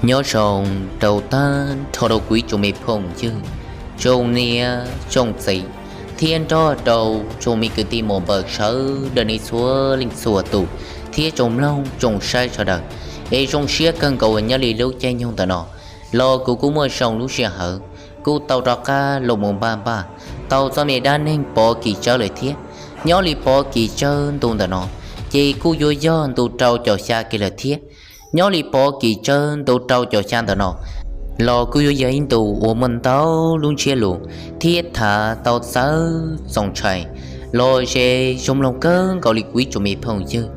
Nyob zoo rau tag nrho rau kuv ib tsoom me phooj ywg, tsoom niam tsoom txiv, thiab nrog rau tsoom me kwv tij muam npawg sawv daws nej txhua leej txhua tus, thiab tsoom mloog tsoom saib sawv daws. Es zoo siab kawg nkaus uas nyob li lub caij nyoog ntawm no los kuv kuj muaj zoo lub sij hawm kuj tau rov qab los mus npaj npaj tau txoj me dab neeg Pov Kis Tsawb lawm thiab. Nyob li Pov Kis Tsawb ntu ntawm no ces kuj yuav yog ntu rau caum xya kiag lawm thiab. Nyob li Pov Kis Tsawb ntu rau caum xya ntawm no los kuj yuav yog ib ntu uas muaj ntau lub ntsiab lus thiab tham tau txawv txaus ntshai los ze zoo mloog kawg nkaus li kuv ib tsoom me phooj ywg.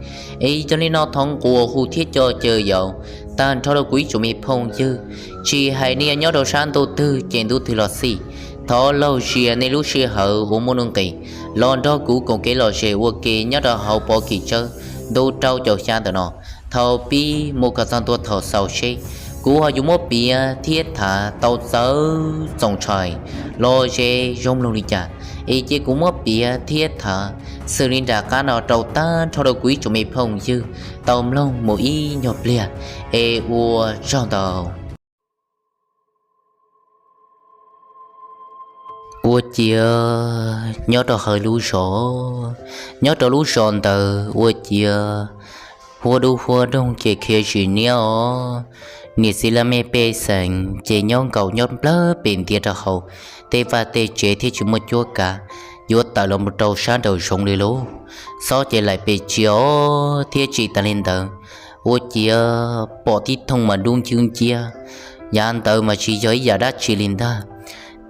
Es yog li no thov nquas hu thiab coj caw yaum tag nrho rau kuv ib tsoom me phooj ywg, tsis hais nej nyob rau sab ntuj twg ces ntuj twg los xij, thov laug zia nej lub sij hawm uas muaj nuj nqis los nrog kuv koom kev lom zem ua ke nyob rau hauv Pov Kis Tsawb ntu rau caum xya ntawm no thaum pib mus kom txog ntua thaum xaus seb kuv ho yuav muab piav thiab tham tau txawv txaus ntshai los ze zoo mloog li cas. Es cia kuv muab piav thiab tham xws li nram qab no rau tag nrho rau kuv ib tsoom me phooj ywg tau mloog mus ib nyuag pliag, es ua tsaug ntau. Ua ciav nyob rau hauv lub zos, nyob rau lub zos ntawd ua ciav huab dub huab doog ces khiav zim niab os. Niam txiv laj mej pej xeem ces nyob nkaum nyob nplawg pem ntiav rau hauv tej vaj tej tsev thiab tsis muaj cuab kav yuav tawm los mus rau sab nraum zoov li lauj. Xob ces laim pes tsia os thiab tsis tas li ntawd, ua ciav pom tib thooj mas dub ncwb nciab. Yav ntawd mas tsis yog ib yam dab tsi li ntag,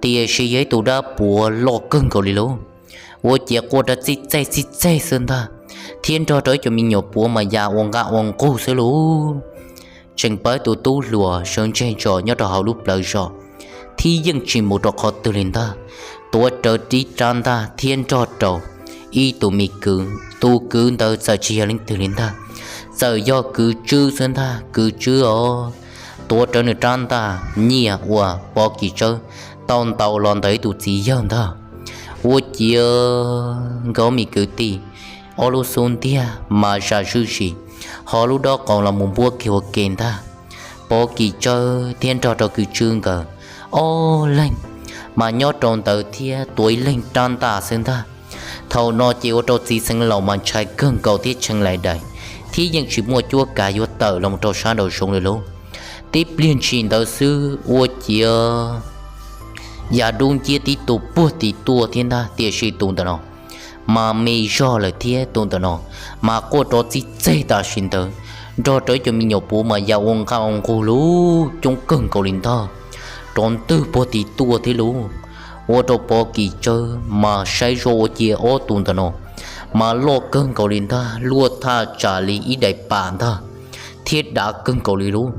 tiam sis yog ib tug dab puav loj kawg nkaus li lauj. Ua ciav quaj rau txij txej txij txej xwb ntag, thiab nrog rau ib co me nyuam puav mas ya ua nqaj ua nqug xwb lauj. Tseem pab tus tub hluas sawv ntseg ntsos nyob rau hauv lub plawv zos, thiab yeej tsis mus rau qhov twg li ntag. Tuav rawv tib rab ntaj thiab nrog rau ib tus me kwv, tus kwv ntawd txawm tsis yog leej twg li ntag, txawm yog kwv Tswb xwb ntag, kwv Tswb os. Tuav rawv nws rab ntaj nyiaj uas Pov Kis Tsawb tau ntaus los ntawm ib tus txiv yawg ntag. Ua ciav nkawd ob me kwv tij, ob lub xub ntiag mas zam zuj zus, ho lub dob qau los mus npuab kiag ua ke ntag. Pov Kis Tsawb thiab nrog rau kwv Tswb nkawd ob leeg mas nyob rau ntawd thiab tuav ib leeg rab ntaj xwb ntag. Thaum no ces ua rau txiv xeev laus mas ntshai kawg nkaus thiab tshee lais dais, thiab yeej tsis muaj cuab kav yuav tawm los rau sab nraum zoov li lauj. Tib pliag ntshis ntawd xwb ua ciav ya dub nciab tib tug puag tim tuaj thiab ntag, tiam sis tus ntawm no mas me zog lawm thiab tus ntawm no mas quaj rov txij txej tam sim ntawd, nrog rau ib co me nyuam puav mas ya ua nqaj ua nqug lub coob kawg nkaus li ntag, rov ntwg puag tim tuaj thiab lauj. Ua rau Pov Kis Tsawb mas saib zoj ua ciav ob tug ntawm no mas loj kawg nkaus li ntag, luaj thaj tsam li ib daim pam ntag, thiab dav kawg nkaus li lauj.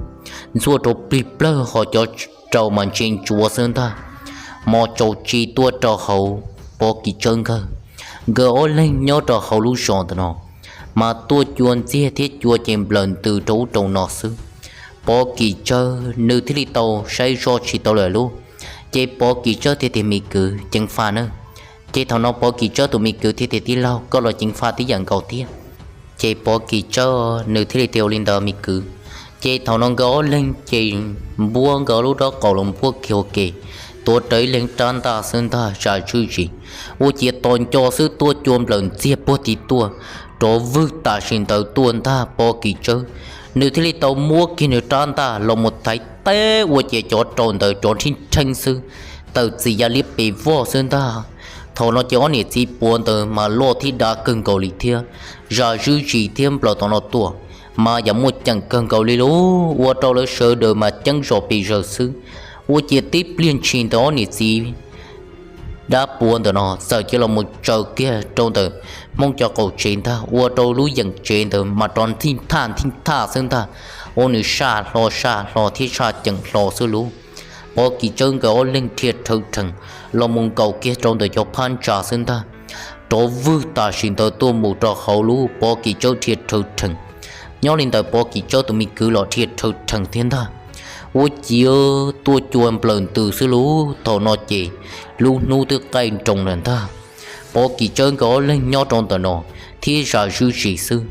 Ntxuaj rau plig plawg ho cov rau mas ntse ntsuav xwb ntag, mos tsaus tsi tuaj rau hauv Pov Kis Tsawb nkawd. Nkawd ob leeg nyob rau hauv lub zos ntawm no mas tuaj cua ntxiag thiab cua ces nplawm ntws rau ub rau no xwb. Pov Kis Tsawb nws thiaj li tau saib zoj tsis tau lawm lauj. Ces Pov Kis Tsawb thiaj tias, me kwv, ceev faj na. Ces thaum no Pov Kis Tsawb tus me kwv thiaj tias, tij laug, koj los ceev faj tib yam nkaus thiab. Ces Pov Kis Tsawb nws thiaj li tias, ua li ntawd me kwv. Ces thaum no nkawd ob leeg ces npuab nkawd lub dob qau los npuab kiag ua ke, tuav rawv ib leeg rab ntaj xwb ntag zam zuj zus. Ua ciav tos nco xwb tuaj cua nplawm ntxiag puag tim tuaj, rov vwg tam sim ntawd tuaj ntag Pov Kis Tsawb. Nws thiaj li tau muab kiag nws rab ntaj los mus thaiv teb ua ciav cov rau ntawd rov nrhib rheeb xwb, tawm txim ya liab pes vog xwb ntag. Thaum no ces ob niam txiv puav ntawd mas loj thiab dav kawg nkaus li thiab, zam zuj zus thiab nplawm tom no tuaj mas yam muaj ceem kawg nkaus li lauj, ua rau lawv sawv daws mas ceeb zom pes zaws xwb. Ua ciav tib pliag ntshis ntawd ob niam txiv dab puav ntawm no txawm cia los mus tsaws kiag rau ntawm Hmoob cov qaum tsev ntag, ua rau lub yeem tsev ntawd mas rov nthij thaj nthij thaj xwb ntag, ua nws saj hlo saj hlo thiab saj ceem hlo xwb lauj. Pov Kis Tsawb nkawd ob leeg dhia rhawv rhees los mus nkaum kiag rau ntawm cov phab ntsa xwb ntag, rov vwg tam sim ntawd tuaj mus rau hauv lub Pov Kis Tsawb dhia rhawv rhees. Nyob li ntawd Pov Kis Tsawb tus me kwv los dhia rhawv rhees thiab ntag. Ua ciav tuaj cua nplawm ntws xwb lauj, thaum no ces lub hnub twb qaij nroos lawm ntag. Pov Kis Tsawb nkawd ob leeg nyob rau ntawm no thiab zam zuj zus xwb,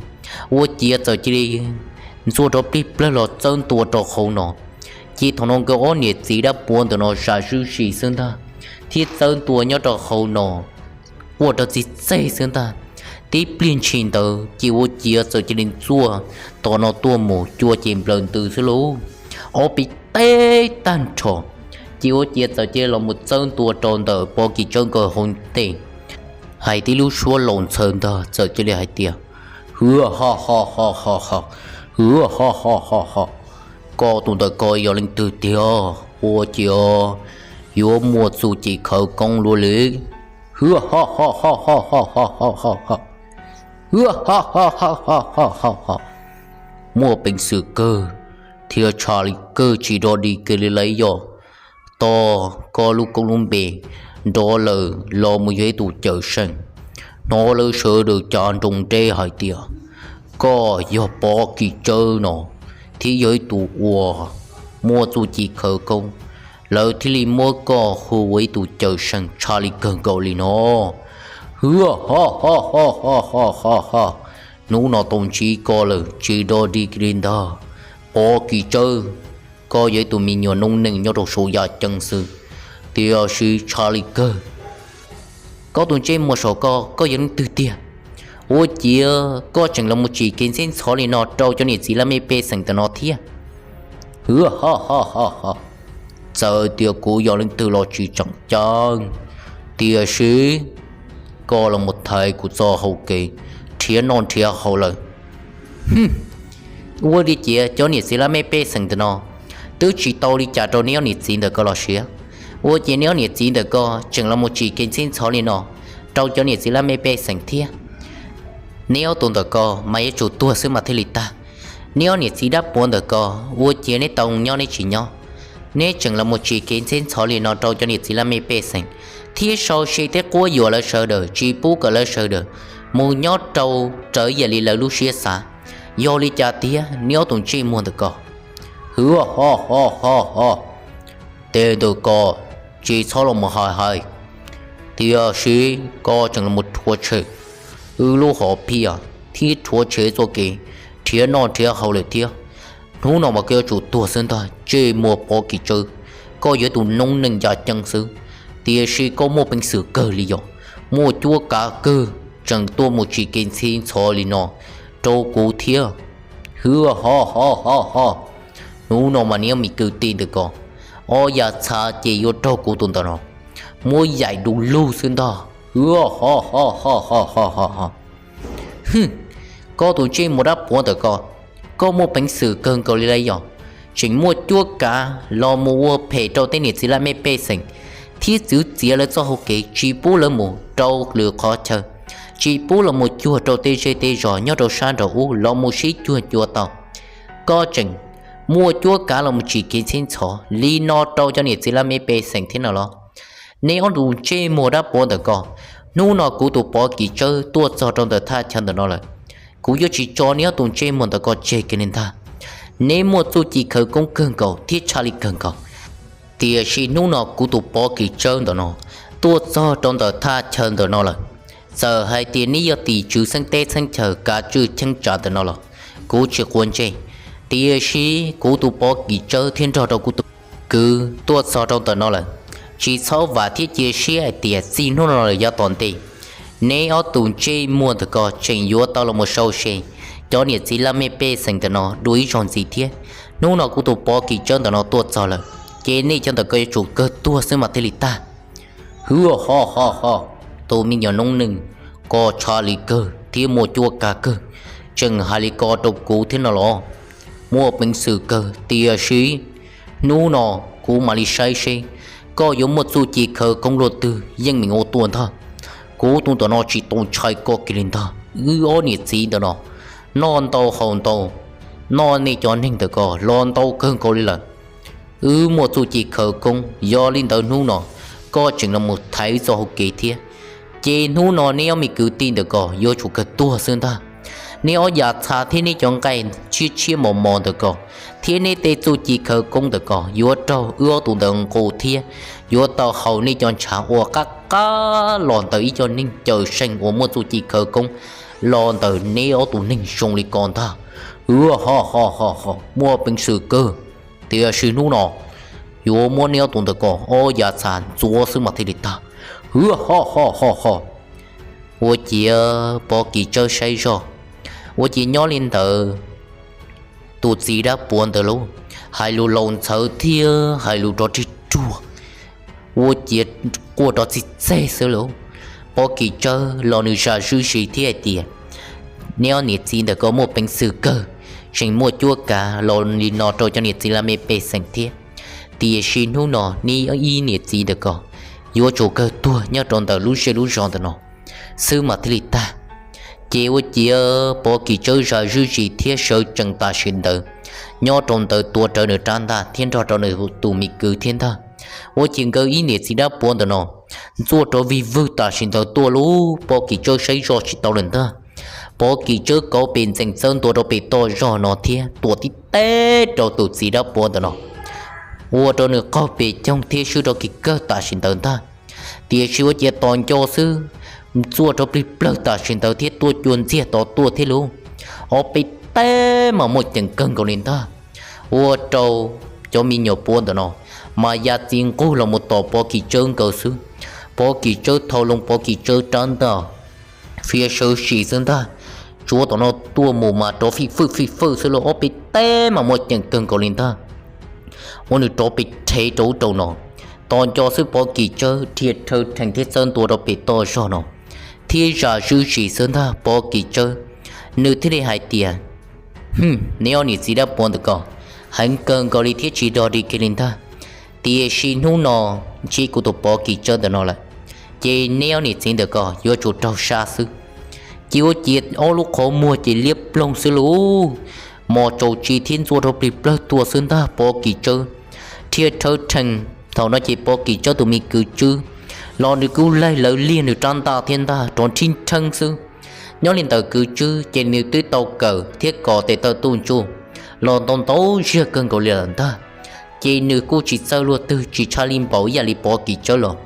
ua ciav txawm cia li ntxuaj rov plig plawg los txawb ntua rau hauv no. Ces thaum no nkawd ob niam txiv dab puav ntawm no zam zuj zus xwb ntag, thiab txawb ntua nyob rau hauv no quaj rau txij txej xwb ntag. Tib pliag ntshis ntawd ces ua ciav txawm cia li ntxuaj tom no tuaj mus cua ces nplawm ntws xwb lauj, ob peb teg tag nrho. Ces ua ciav txawm cia li los mus txawb ntua rau ntawm Pov Kim Tsawb nkawd hauv ntej, hais tib lub suab laus ntxhaws ntag txawm cia li hais tias, Hwv ho ho ho ho ho, hwv ho ho ho ho, koj tus ntawm ko yog leej twg tiag? Ua ciav yuav muaj txuj ci khawv koob luaj li. Hwv ho ho ho ho ho ho ho ho, hwv ho ho ho ho ho ho ho, muaj peev xwm kawg thiab tshaj li kawg tsis dog dig kiag li lauj yog. Tos koj lub koob lub npe nrov lawm los mus yog ib tus cawm seej, hnov lawv sawv daws cav nroo ntws hais tias koj yog Pov Kim Tsawb no, thiab yog ib tus uas muaj txuj ci khawv koob, lawv thiaj li muab koj hu ua ib tus cawm seej tshaj li kawg nkaus li no. Hwv ho ho ho ho ho ho ho, hnub no tau ntsib koj lawm tsis dog dig kiag li ntag. Pov Kim Tsawb, koj yog ib tug me nyuam noob neej nyob rau saum yaj ceeb xwb, tiam sis tshaj li kawg koj tus ntsej muag saum ko, koj yog leej twg tiag? Ua ciav koj tseem los mus tsim kev ntxheb ntxhov li no rau cov niam txiv laj mej pej xeem ntawm no thiab? Hwv ho ho ho ho, txawm tias kuv yog leej twg los tsis tseem ceeb, tiam sis koj los mus thaiv kuv txoj hau kev nrhiav noj nrhiav haus lawm. Ua li cas cov niam txiv laj mej pej xeem ntawm no twb tsis tau li cas rau neb ob niam txiv ntawm ko los sis, ua cas neb ob niam txiv ntawm ko tseem los mus tsim kev ntxheb ntxhov li no rau cov niam txiv laj mej pej xeem thiab? Neb ob tug ntawm ko mas yuav tsum tuag xwb mas thiaj li tag. Neb ob niam txiv dab puav ntawm ko, ua cas neb tau nyob neb tsis nyob, neb tseem los mus tsim kev ntxheb ntxhov li no rau cov niam txiv laj mej pej xeem, thiab sau se thiab quab yuam lawv sawv daws tsis pub kom lawv sawv daws mus nyob rau raws ib yam li lawv lub siab xav. Yog li cas tiag neb ob tug ntsej muag ntawm ko? Hwv ho ho ho ho, tej ntawm ko tsis txhob los mus hais hais, tiam sis koj tseem los mus rhuav tshem wb lub hom phiaj thiab rhuav tshem txoj kev nrhiav noj nrhiav haus lawm thiab. Hnub no mas koj yuav tsum tuag xwb ntag ntsej muag Pov Kim Tsawb. Koj yog ib tus noob neej yaj ceeb xwb, tiam sis koj muaj peev xwm kawg li yog, muaj cuab kav kawg, tseem tuaj mus tsim kev ntxheb ntxhov li no rau kuv thiab. Hwv ho ho ho ho, hnub no mas neb ob me kwv tij ntawm ko, ob yav txha ces yuav raug kuv tus ntawm no muab yaim du lug xwb ntag. Hwv ho ho ho ho ho ho ho. Koj tus ntsej muag dab puav ntawm ko, koj muaj peev xwm kawg nkaus li lauj yog, tseem muaj cuab kav los mus ua phem rau tej niam txiv laj mej pej xeem, thiab txwv txiav lawv txoj hau kev tsis pub lawv mus rau lwm qhov chaw, tsis pub los mus cuag rau tej zej tej zos nyob rau sab nraum ub los mus sib cuag cua tau. Koj tseem muaj cuab kav los mus tsim kev ntxheb ntxhov li no rau cov niam txiv laj mej pej xeem thiab no los? Neb ob tus ntsej muag dab puav ntawm ko, hnub no kuv tus Pov Kim Tsawb tuaj txog rau ntawm thaj chaw ntawm no lawm, kuv yuav tsis tso neb ob tus ntsej muag ntawm ko tseg kiag li ntag. Neb muaj txuj ci khawv koob kawg nkaus thiab tshaj li kawg nkaus, tiam sis hnub no kuv tus Pov Kim Tsawb ntawm no tuaj txog rau ntawm thaj chaw ntawm no lawm. Txawm hais tias neb yog tim tswv xeeb teb xeeb chaw kav tswj cheeb tsam ntawm no los kuv tsis quav ntsej, tiam sis kuv tus Pov Kim Tsawb thiab nrog rau kuv tus kwv tuaj txog rau ntawm no lawm. Tsis txhob vam thiab cia siab hais tias txij hnub no lawm yav tom ntej, neb ob tus ntsej muag ntawm ko tseem yuav tau los mus sau se cov niam txiv laj mej pej xeem ntawm no dua ib zaug ntxiv thiab. Hnub no kuv tus Pov Kim Tsawb ntawm no tuaj txog lawm, ces nej cov ntawm ko yuav tsum kawg tuag xwb mas thiaj li tag. Hwv ho ho ho, tus me nyuam noob neej, koj tshaj li kawg thiab muaj cuab kav kawg, tseem hais li ko rau kuv thiab no los? Muaj peev xwm kawg, tiam sis hnub no kuv mam li saib seb koj yuav muaj txuj ci khawv koob luaj twg yeej meem ua tuaj ntag. Kuv tus ntawm no tsis tau ntshai koj kiag li ntag. Wb ob niam txiv ntawm no noj ntau haus ntau, noj nej cov neeg ntawm ko los ntau kawg nkaus li lawm. Wb muaj txuj ci khawv koob, yog li ntawd hnub no koj tseem los mus thaiv wb txoj hau kev thiab, ces hnub no neb ob me kwv tij ntawm ko yuav tsum kawg tuag xwb ntag. Neb ob yav txha thiab neb cov nqaij tshiab tshiab mos mos ntawm ko, thiab neb tej txuj ci khawv koob ntawm ko yuav raug wb ob tug ntawd nqus thiab yuav tau haus nej cov ntshav uas qab qab los ntawm ib co neeg cawm seej uas muaj txuj ci khawv koob los ntawm neb ob tug neeg zoo li ko ntag. Hwv ho ho ho ho, muaj peev xwm kawg. Tiam sis hnub no yuav muab neb ob tug ntawm ko ob yav txha ntxuav xwb mas thiaj li tag. Hwb, ho ho ho ho. Ua ciav Pov Kis Tsawb saib zoj, ua ciav nyob li ntawd tus txiv dab puav ntawd lauj, hais lus laus ntxhawv thiab hais lus rov rig ruag, ua ciav quaj rov txij txeg xwb lauj. Pov Kis Tsawb los nws zam zwm zis thiab hais tias, neb ob niam txiv ntawm ko muaj peev xwm kawg, tseem muaj cuab kav los li no rau cov niam txiv laj mej pej xeem thiab. Tiam sis hnub no neb ib niam txiv ntawm ko yuav tsum kawg tuag nyob rau ntawm lub zej lub zos ntawm no xwb mas thiaj li tag. Ces ua ciav Pov Kis Tsawb zam zwm zis thiab sawv tsees tam sim ntawd nyob rau ntawd tuav rawv nws rab ntaj thiab nrog rau nws tus me kwv thiab ntag. Ua ciav nkawd ib niam txiv dab puav ntawm no ntxuaj rov vij vwg tam sim ntawd tuaj lauj. Pov Kis Tsawb saib zoj tsis tau lawm ntag. Pov Kis Tsawb kauv pes ntxees txawb ntua rau pem toj zog no thiab tuam tib teb rau tus txiv dab puav ntawm no, ua rau nws qaug pes coog thiab swb rov kiag kawg tam sim ntawd ntag. Tiam sis ua ciav tos nco xwb, ntxuaj rov plig plawg tam sim ntawd thiab tuaj cua ntxiag tod tuaj thiab lauj. Ob peb teb mas muaj ceem kawg nkaus li ntag. Ua rau cov me nyuam puav ntawm no mas ya txiv nqug los mus tom Pov Kis Tsawb nkawd xwb. Pov Kis Tsawb thau loo Pov Kis Tsawb rab ntaj, fiav sawv sis xwb ntag. Tsuav tom no tuaj mus mas rov fij fwj fij fwj xwb lauj, ob peb teb mas muaj ceem kawg nkaus li ntag. Ua nws rov pes rhev rau ub rau no, tos nco xwb Pov Kis Tsawb dhia rhawv rhees thiab txawb ntua rau pem toj zog no thiab zam zwm zis xwb ntag. Pov Kis Tsawb nws thiaj li hais tias, Hm, neb ob niam txiv dab puav ntawm ko heev kawg nkaus li thiab tsis dog dig kiag li ntag. Tiam sis hnub no ntsib kuv tus Pov Kis Tsawb ntawm no lawm, ces neb ob niam txiv ntawm ko yuav tsum raug sab xwb. Ces ua ciav ob lub qhov muag ces liab ploog xwb lauj. Mos tsaus tsi thiab ntxuaj rov plig plawg tuaj xwb ntag. Pov Kis Tsawb dhia rhawv rhees, thaum no ces Pov Kis Tsawb tus me kwv Tswb los nws kuj laig lawv liag nws rab ntaj thiab ntag, rov nrhib nrheeb xwb. Nyob li ntawm kwv Tswb ces nws twb tau kawm thiab kos tes taw tuj ntsuj los ntau ntau zaj kawg nkaus li lawm ntag. Ces nws kuj tsis txawj luag twg, tsis tshaj li npaum ib yam li Pov Kis Tsawb los.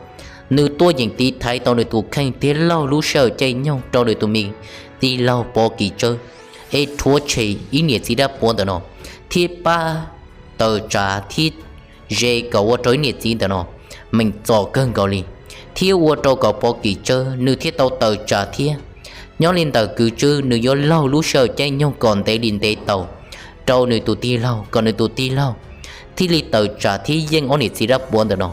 Nws tuaj yeem tiv thaiv tau nws tus kheej thiab laug lub sij hawm caij nyoog rau nws tus me tij laug Pov Kis Tsawb es rhuav tshem ib niam txiv dab puav ntawm no thiab pab tawm tsam thiab ze kom ua rau ib niam txiv ntawm no meem txom kawg nkaus li, thiab ua rau kom Pov Kis Tsawb nws thiaj tau tawm tsam thiab. Nyob li ntawm kwv Tswb nws yuav laug lub sij hawm caij nyoog kom ntev li ntev tau rau nws tus tij laug, kom nws tus tij laug thiaj li tawm tsam thiab yeej ob niam txiv dab puav ntawm no.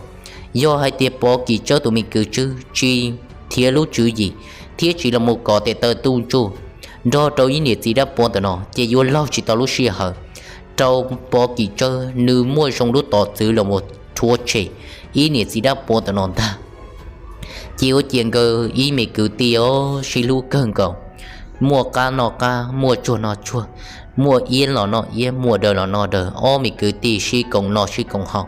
Yog hais tias Pov Kis Tsawb tus me kwv Tswb tsis thiav lub tswv yim thiab tsis los mus kos tes taw tuj ntsuj nrog rau ib niam txiv dab puav ntawm no ces yuav laug tsis tau lub sij hawm rau Pov Kis Tsawb nws muaj zoo lub tom txwv los mus rhuav tshem ib niam txiv dab puav ntawm no ntag. Ces ua ciav nkawd ib me kwv tij os sib hlub kawg nkaus, muaj qab noj qab, muaj tsuag noj tsuag, muaj iab los noj iab, muaj daws los noj daws, ob me kwv tij sib koom noj sib koom haus,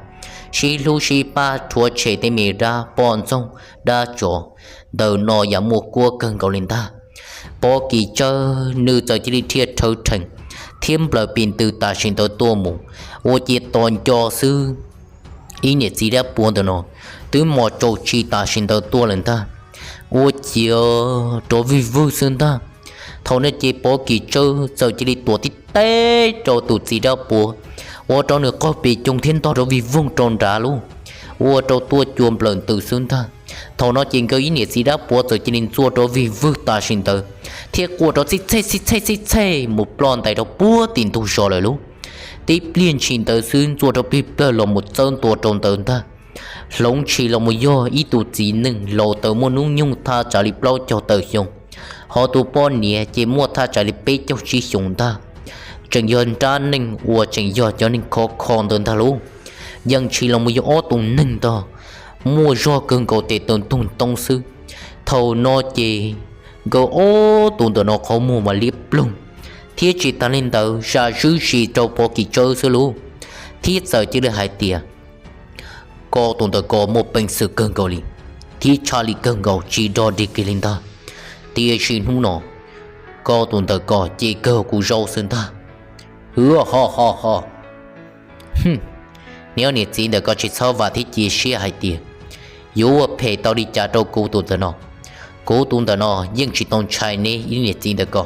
sib hlub sib pab rhuav tshem tej me dab poj ntxoog dab tsov ntawm no yam muaj kuab kawg nkaus li ntag. Pov Kis Tsawb nws txawm cia li dhia rhawv rhees thiab nplawm pis ntws tam sim ntawd tuaj mus, ua ciav tos nco xwb ib niam txiv dab puav ntawm no twb mos tsaus tsi tam sim ntawd tuaj lawm ntag. Ua ciav rov vij vwg xwb ntag. Thaum no ces Pov Kis Tsawb txawm cia li tuam tib teb rau tus txiv dab puav, ua rau nws qaug pes coog thiab ntog rov vij voog rau nrad lauj, ua rau tuaj cua nplawm ntws xwb ntag. Thaum no ces nkawd ib niam txiv dab puav txawm cia li ntxuaj rov vij vwg tam sim ntawd thiab quaj rov txij txhej txij txhej txij txhej mus ploj ntais rau puag tim ntug zos lawm lauj. Tib pliag ntshis ntawd xwb ntxuaj rov plig plawg los mus txawb ntua rau ntawd ntag. Hloov ntshis los mus yog ib tug txiv neej laus tawm muaj hnub nyoog thaj tsam li plaub caug tawm xyoo, ho tus poj niam ces muaj thaj tsam li peb caug tsib xyoos ntag. Tseem yog nrab neeg uas tseem yog cov neeg khov kho ntawd ntag lauj. Yeej ntshis los mus yog ob tug neeg ntag, muaj zog kawg nkaus tes taw ntug ntoo xwb. Thaum no ces nkawd ob tug ntawm no qhov muag mas liab ploog, thiab tsis tas li ntawd zam zwm zis rau Pov Kis Tsawb xwb lauj, thiab txawm cia li hais tias, koj tus ntawm ko muaj peev xwm kawg nkaus li, thiab tshaj li kawg nkaus tsis dog dig kiag li ntag. Tiam sis hnub no koj tus ntawm ko ces kawg kuv zaub xwb ntag. Hwb, ho ho ho. Neb ob niam txiv ntawm ko tsis txhob vam thiab cia siab hais tias yuav ua phem tau li cas rau kuv tus ntawm no. Kuv tus ntawm no yeej tsis tau ntshai neb ib niam txiv ntawm ko.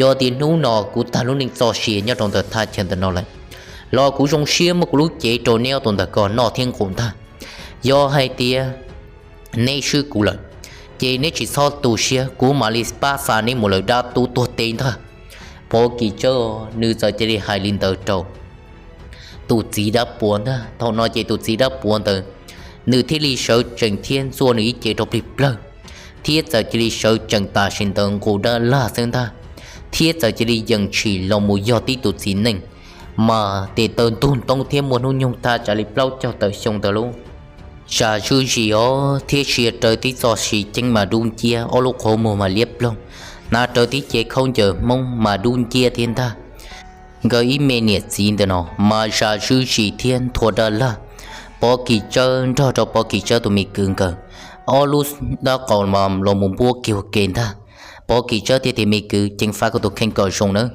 Yog tias hnub no kuv tag lub neej txoj sia nyob rau ntawm thaj chaw ntawm no lawm, los kuv zoo siab muab kuv lub cev rau neb ob tug ntawm ko noj thiab nqus ntag. Yog hais tias neb swb kuv lawm, ces neb tsis txhob tu siab, kuv mam li pab xa neb mus lawm dab tub tuag teb ntag. Pov Kis Tsawb nws txawm cia li hais li ntawd rau tus txiv dab puav ntag. Thaum no ces tus txiv dab puav ntawd nws thiaj li sawv tsees thiab ntxuaj nws ib ce rau plig plawg, thiab txawm cia li sawv tsees tam sim ntawd nqus dab laj xwb ntag, thiab txawm cia li yees tshis los mus yog tib tus txiv neej, mas tes taw ntug ntoob thiab muaj hnub nyoog thaj tsam li plaub caug tawm xyoo ntawd lauj. Zam zuj zus os, thiab sia raws tib txoj siv ceeb mas dub nciab, ob lub qhov muag mas liab ploog, hnav raws tib ce khaub ncaws Hmoob mas dub nciab thiab ntag. Nkawd ib me niam txiv ntawm no mas zam zuj zus thiab nthua dab laj. Pov Kis Tsawb nrog rau Pov Kis Tsawb tus me kwv nkawd ob lub dab qau los mus npuab kiag ua ke ntag. Pov Kis Tsawb thiaj tias, me kwv, ceev faj koj tus kheej kom zoo nawb.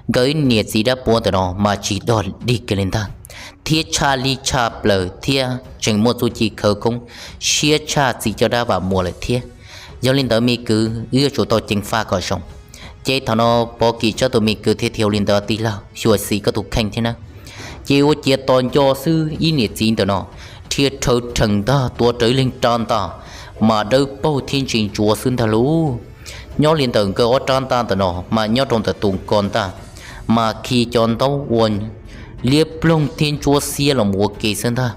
Nkawd ib niam txiv dab puav ntawm no mas tsis dog dig kiag li ntag, thiab tshaj lij tshaj plaws thiab tseem muaj txuj ci khawv koob, siab tshaj txim coj dab vam muas lawm thiab. Yog li ntawd me kwv, wb yuav tsum tau ceev faj kom zoo. Ces thaum no Pov Kis Tsawb tus me kwv thiaj tias, ua li ntawd tij laug, xyuam xim koj tus kheej thiab na. Ces ua ciav tos nco xwb ib niam txiv ntawm no dhia rhawv rhees ntag, tuav rawv ib leeg rab ntaj mas dawb paug thiab ntse ntsuav xwb ntag lauj. Nyob li ntawm nkawd ob rab ntaj ntawm no mas nyob rau ntawm tus ko ntaj mas khi cov ntaub ua liab ploog thiab ntsuab xiab los mus ua ke xwb ntag.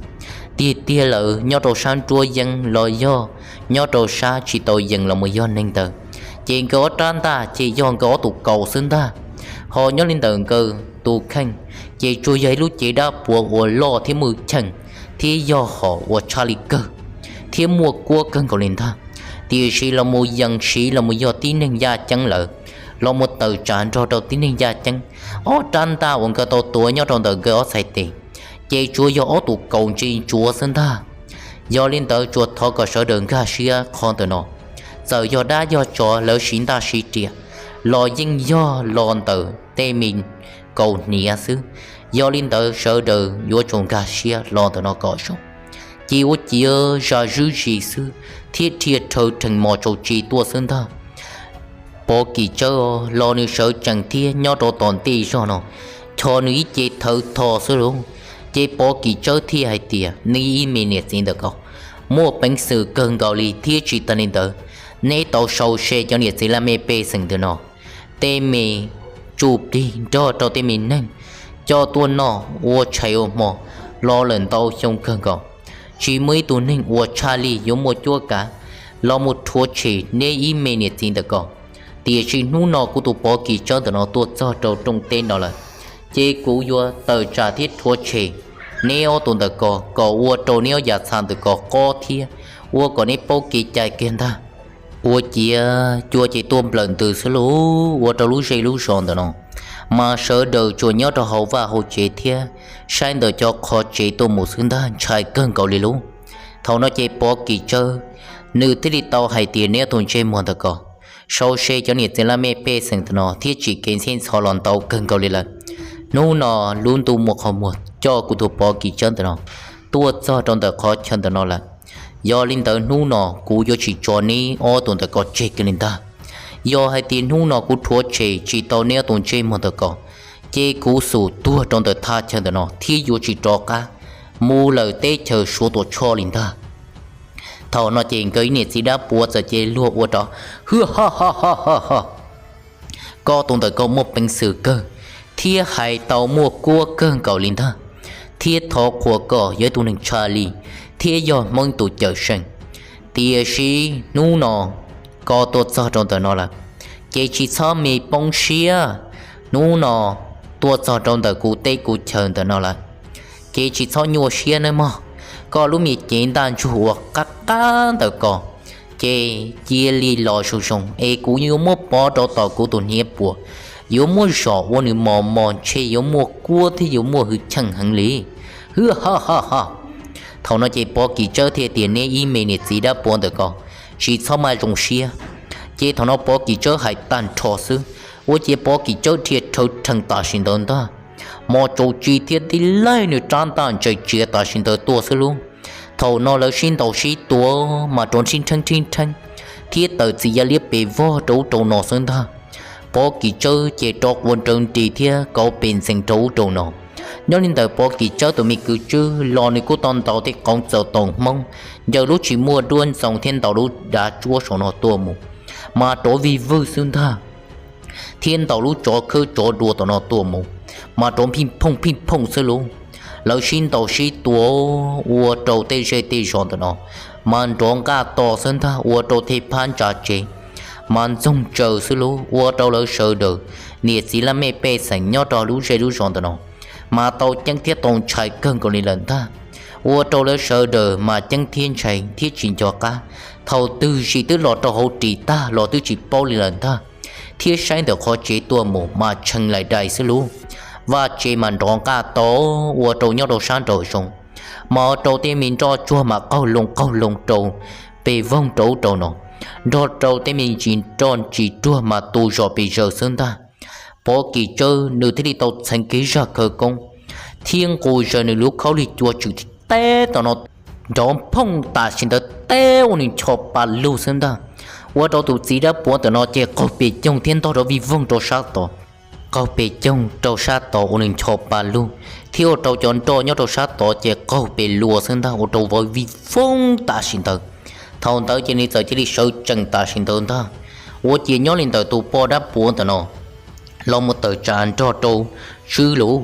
Tiag tiag lawm nyob rau sab nruab yeeb los yog nyob rau sab tsis tau yees los mus yog neeg ntawd, ces nkawd ob rab ntaj ces yog nkawd ob tug kaus xwb ntag. Ho nyob li ntawm nkawd tus kheej ces tsuas yog ib lub cev dab puav uas loj thiab muaj cheem, thiab yog hom uas tshaj li kawg, thiab muaj kuab kawg nkaus li ntag. Tiam sis los mus yees siv los mus yog tib neeg yaj ceeb lawm, los mus tawm tsam nrog rau tib neeg yaj ceeb, ob rab ntaj uas nkawd tau tuav nyob rau ntawm nkawd ob txhais tes ces tsuas yog ob tug kaus ntse ntsuav xwb ntag. Yog li ntawd tsuas thov kom sawv daws nkag siab qhov ntawm no, txawm yog dab yog tsov lawv siv ntaj siv riam los yeej yog los ntawm tej me kaus hniav xwb. Yog li ntawd sawv daws yuav tsum nkag siab los ntawm no kom zoo. Ces ua ciav zam zuj zus xwb thiab dhia rhawv rhees mos tsaus tsis tuaj xwb ntag. Pov Kis Tsawb los nws sawv tsees thiab nyob rau tom ntej zog no, chos nws ib ce thawv tho xwb lauj. Ces Pov Kis Tsawb thiaj hais tias, nej ib me niam txiv ntawm ko muaj peev xwm kawg nkaus li thiab tsis tag li ntawd, neb tau sau se cov niam txiv laj mej pej xeem ntawm no tej me tsuj plig nrog rau tej me neeg coj tuaj noj ua tshais ua hmo los lawm ntau xyoo kawg nkaus. Tsis muaj ib tug neeg uas tshaj li yuav muaj cuab kav los mus rhuav tshem neb ib me niam txiv ntawm ko. Tiam sis hnub no kuv tus Pov Kis Tsawb ntawm no tuaj txog rau rooj teb no lawm, ces kuv yuav tawm tsam thiab rhuav tshem neb ob tug ntawm ko kom ua rau neb ob yav txha ntawm ko qob thiab ua kom neb paub kev cai kiag ntag. Ua ciav cua ces tuaj nplawm ntws xwb lauj, ua rau lub zej lub zos ntawm no mas sawv daws tsuas nyob rau hauv vaj hauv tsev thiab saib ntawm cov qhov tsev tuaj mus xwb ntag, ntshai kawg nkaus li lauj. Thaum no ces Pov Kis Tsawb nws thiaj li tau hais tias, neb ob tug ntsej muag ntawm ko, sau se cov niam txiv laj mej pej xeem ntawm no thiab tsim kev ntxheb ntxhov los ntau kawg nkaus li lawm. Hnub no lub ntuj muaj qhov muag coj kuv tus Pov Kis Tsawb ntawm no tuaj txog rau ntawm qhov chaw ntawm no lawm. Yog li ntawd hnub no kuv yuav tsis tso neb ob tug ntawm ko tseg kiag li ntag. Yog hais tias hnub no kuv rhuav tshem tsis tau neb ob tug ntsej muag ntawm ko, ces kuv xum tuag rau ntawm thaj chaw ntawm no thiab yuav tsis rov qab mus lawm teb chaws Suav Tuam Tshoj li ntag. Thaum no ces nkawd ib niam txiv dab puav txawm cia li luag ua rov, hwj ha ha ha ha ha, koj tus ntawm ko muaj peev xwm kawg thiab hais tau muaj kuab kawg nkaus li ntag, thiab thov qhuas koj yog ib tug neeg tshaj li thiab yog Hmoob tus cawm seej. Tiam sis hnub no koj tuaj txog rau ntawm no lawm, ces tsis txhob me poob siab. Hnub no tuaj txog rau ntawm kuv teb kuv chaw ntawm no lawm, ces tsis txhob nyuaj siab nawb mog. Koj lub me cev ntaj ntsug uas qab qab ntawm ko, ces cia li los zoo zoo es kuv yuav muab pov rau tom kuv tus hniav puas, yuav muab zom ua nws mos mos ntshe yuav muaj kuab thiab yuav muaj hwj chim heev li. Hwj ha ha ha. Thaum no ces Pov Kis Tsawb thiaj tias, neb ib me niam txiv dab puav ntawm ko, tsis txhob maj zoo siab. Ces thaum no Pov Kis Tsawb hais tag nrho xwb, ua ciav Pov Kis Tsawb dhia rhawv rhees tam sim ntawd ntag, mos tsaus tsis thiab tib laig nws rab ntaj ntsaws tsiav tam sim ntawd tuaj xwb lauj. Thaum no lawv sib ntaus sib tua mas rov nrhib nrheeb nrhib nrheeb thiab tawm txiv ya liab pes vog rau ub rau no xwb ntag. Pov Kis Tsawb ces rov quas nrawv nris thiab kauv pes ntxees rau ub rau no. Nyob li ntawm Pov Kis Tsawb tus me kwv Tswb los nws kuj tau ntaus tej qoob txaus taus hmoob, ncaws lub tsis muaj duab ntxoo thiab ntaus lub dav tsuab saum no tuaj mus, mas rov vij vwj xwb ntag. Thiab ntaus lub tsov khawb tsov dua tom no tuaj mus, mas rov phij phooj phij phooj xwb lauj. Lawv sib ntaus sib tua ua rau tej zej tej zos ntawm no mas nrov nqaj to xwb ntag, ua rau tej phab ntsa tsev mas ntxoog tsaws xwb lauj, ua rau lawv sawv daws niam txiv laj mej pej xeem nyob rau lub zej lub zos ntawm no mas tau ceeb thiab tau ntshai kawg nkaus li lawm ntag. Ua rau lawv sawv daws mas ceeb thiab ntshai thiab tsis nco qab, thaum twg zim twb los rau hauv ris tag los twb tsis paub li lawm ntag. Thiab saib ntawm qhov tsev tuaj mus mas tshee laim dais xwb lauj. Vaj tsev mas nrov nqaj to ua rau nyob rau sab nraum zoov, mas ua rau tej me nroj tsuag mas qaug loo qaug loo rau pes voog rau ub rau no, nrog rau tej me ntsis nroj ntsis ruag mas tu zos pes zaws xwb ntag. Pov Kis Tsawb nws thiaj li tau txheev kev zaj khawv koob thiab nqus zaws nws lub khaub lig cua tswm tib teb tom no, nrov phooj tam sim ntawd teb ua nws ncho pa lug xwb ntag. Ua rau tus txiv dab puav ntawm no ces qaug pes coog thiab ntog rov vij voog rau sab tod. Qaug pes coog rau sab tod ua nws ncho pa lug, thiab ua rau cov nroj nyob rau sab tod ces qaug pes lua xwb ntag, ua rau vawv vij voog tam sim ntawd. Thaum ntawd ces nws txawm cia li sawv tsees tam sim ntawd ntag. Ua ciav nyob li ntawm tus poj dab puav ntawm no los mus tawm tsam nrog rau Tswb lauj.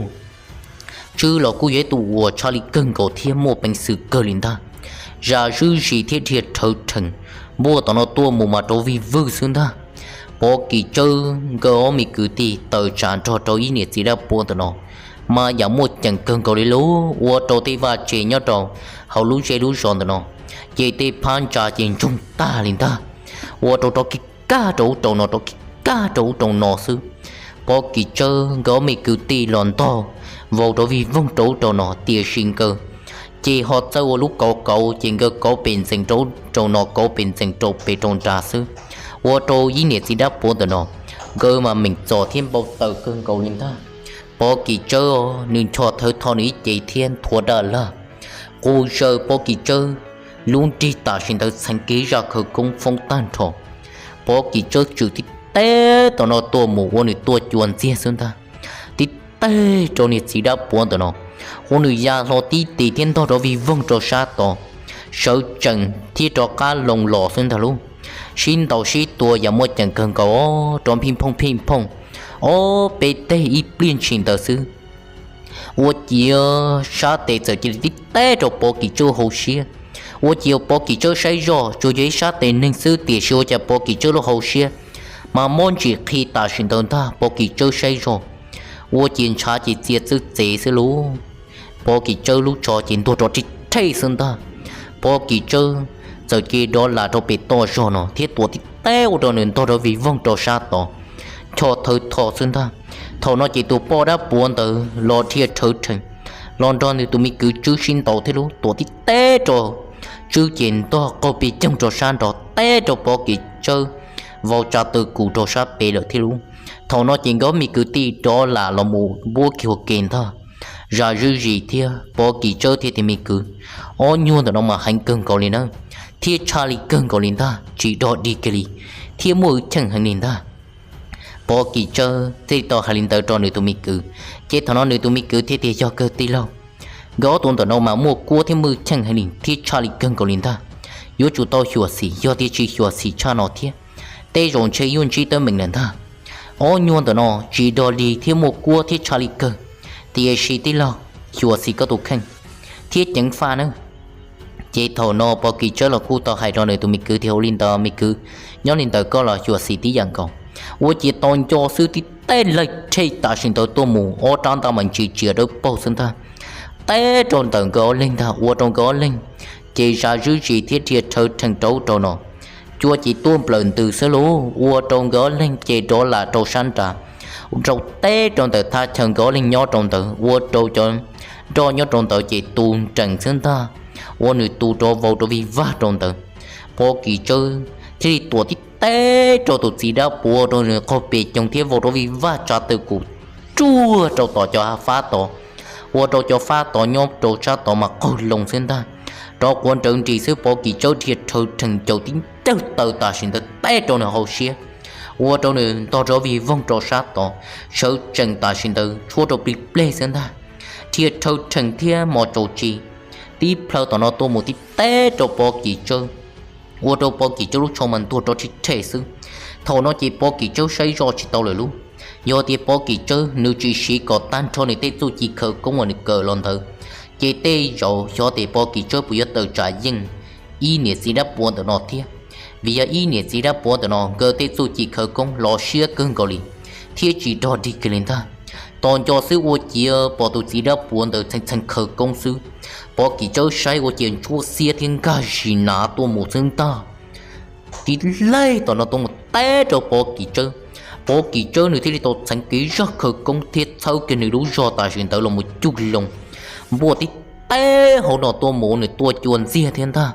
Tswb los kuj yog ib tug uas tshaj li kawg nkaus thiab muaj peev xwm kawg li ntag. Zam zwb zis thiab dhia rhawv rhees npuaj tom no tuaj mus mas rov vij vwj xwb ntag. Pov Kis Tsawb nkawd ob me kwv tij tawm tsam nrog rau ib niam txiv dab puav ntawm no mas yam muaj ceem kawg nkaus li lauj, ua rau tej vaj tse nyob rau hauv lub zej lub zos ntawm no ces tej phab ntsa ces ntsoog tag li ntag, ua rau rov kiv kaj rau ub rau no rov kiv kaj rau ub rau no xwb. Pov Kis Tsawb nkawd ob me kwv tij los ntog vau rov vij voog rau ub rau no, tiam sis nkawd ces ho txawj ua lub kauv kauv ces nkawd kauv pes ntxees rau ub rau no kauv pes ntxees rau pem rau nrad xwb, ua rau ib niam txiv dab puav ntawm no nkawd mas meem txom thiab npau taws kawg nkaus li ntag. Pov Kis Tsawb nws ncho thawv tho nws ib ce thiab nthuav daj laj, nqus zaws Pov Kis Tsawb lub nrig tam sim ntawd txheev kev zaj khawv koob foob tag nrho. Pov Kis Tsawb tswm tib teg tom no tuaj mus ua nws tuaj cua ntxiag xwb ntag, tib teg rau niam txiv dab puav ntawm no, ua nws ya hlo tib tes thiab ntog rov vij voog rau sab tod, sawv tsees thiab rov qab loo los xwb ntag lauj. Sib ntaus sib tua yam muaj ceem kawg nkaus, rov phij phooj phij phooj ob peb teg ib pliag ntshis ntawd xwb. Ua ciav sab tes txawm cia li tib teg rau Pov Kis Tsawb hauv siab. Ua ciav Pov Kis Tsawb saib zoj tsuas yog ib sab tes neeg xwb, tiam sis ua cas Pov Kis Tsawb lub hauv siab mas mob ntsim qhi tam sim ntawd ntag. Pov Kis Tsawb saib zoj ua ciav ntshav ces txia txawj txev xwb lauj. Pov Kis Tsawb lub tsho ces ntuag rov rhej rhej xwb ntag. Pov Kis Tsawb txawm cia li dov lam rau pem toj zog no thiab tuam tib teg ua rau nws ntog rov vij voog rau sab tod, ncho thawv tho xwb ntag. Thaum no ces tus poj dab puav ntawd los dhia rhawv rhees los nrog nws tus me kwv Tswb sib ntaus thiab lauj, tuam tib teg rau Tswb ces ntog qaug pes coog rau sab nrad teb rau Pov Kis Tsawb vau tsa taw kum rau sab pem lawm thiab lauj. Thaum no ces nkawd ob me kwv tij rov lam los mus npuab kiag ua ke ntag. Zam zwb zis thiab Pov Kis Tsawb thiab tus me kwv ob nyuag ntawm no mas heev kawg nkaus li na, thiab tshaj li kawg nkaus li ntag, tsis dog dig kiag li thiab muaj hwj chim heev li ntag. Pov Kis Tsawb thiaj li tau hais li ntawd rau nws tus me kwv, ces thaum no nws tus me kwv thiaj tias yog kawg tij laug, nkawd ob tug ntawm no mas muaj kuab thiab muaj hwj chim heev li thiab tshaj li kawg nkaus li ntag. Yuav tsum tau xyuam xim, yog tias tsis xyuam xim tshaj no thiab, tej zaum ntshe yuav ntsib teeb meem lawm ntag. Ob nyuag ntawm no tsis dog dig thiab muaj kuab thiab tshaj li kawg, tiam sis tij laug, xyuam xim koj tus kheej thiab ceev faj nawb. Ces thaum no Pov Kis Tsawb los kuj tau hais rau nws tus me kwv tias ua li ntawd me kwv, nyob li ntawd koj los xyuam xim tib yam nkaus. Ua ciav tau nco xwb tib teg laig rhej tam sim ntawd tuaj mus ob rab ntaj mas ntsis tsia dawb paug xwb ntag, teb rau ntawm nkawd ob leeg ntag, ua rau nkawd ob leeg ces zam zwb zis thiab dhia rhawv rhees rau ub rau no. Cua ces tuaj nplawm ntws xwb lauj, ua rau nkawd ob leeg ces rov lam rau sab nrad, rau teb rau ntawm thaj chaw nkawd ob leeg nyob rau ntawd, ua rau cov nroj nyob rau ntawd ces tu nrees xwb ntag, ua nws tu rov vau rov vij vag rau ntawd. Pov Kis Tsawb thiaj li tuam tib teg rau tus txiv dab puav rau nws qaug pes coog thiab vau rov vij vag tsa taw kum ruaj rau tom cov fab tod, ua rau cov fab tod nyob rau sab tod mas qaug loo xwb ntag. Rov quav nrawv nris xwb Pov Kis Tsawb dhia rhawv rhees ncaws tib ncawg taw tam sim ntawd teb rau nws hauv siab, ua rau nws ntog rov vij voog rau sab tod, sawv tsees tam sim ntawd tshuab rau plig pleg xwb ntag. dhia rhawv rhees thiab mos tsaus tsis, tib plhaw tom no tuaj mus tib teb rau Pov Kis Tsawb, ua rau Pov Kis Tsawb lub tsho mas ntuag rov rhij rhej xwb. Thaum no ces Pov Kis Tsawb saib zoj tsis tau lawm lub. Yog tias Pov Kis Tsawb nws tsis siv kom tag nrho nws tej txuj ci khawv koob uas nws kawm los ntawd, ces tej zaum xyov tias Pov Kis Tsawb puas yuav tawm tsam yeej ib niam txiv dab puav ntawm no thiab. Vim yog ib niam txiv dab puav ntawm no nkawd tej txuj ci khawv koob los siab kawg nkaus li, thiab tsis dog dig kiag li ntag. Tos nco xwb ua ciav pom tus txiv dab puav ntawd txheej txheej khawv koob xwb, Pov Kis Tsawb saib ua ciav ntsuab xiab thiab nkag zis nav tuaj mus xwb ntag. Tib laij tom no tuaj mus teb rau Pov Kis Tsawb. Pov Kis Tsawb nws thiaj li tau txheev kiag zaj khawv koob thiab txhawb kiag nws lub zog tam sim ntawd los mus cuj loo, npuaj tib teb hauv no tuaj mus ua nws tuaj cua ntxiag thiab ntag,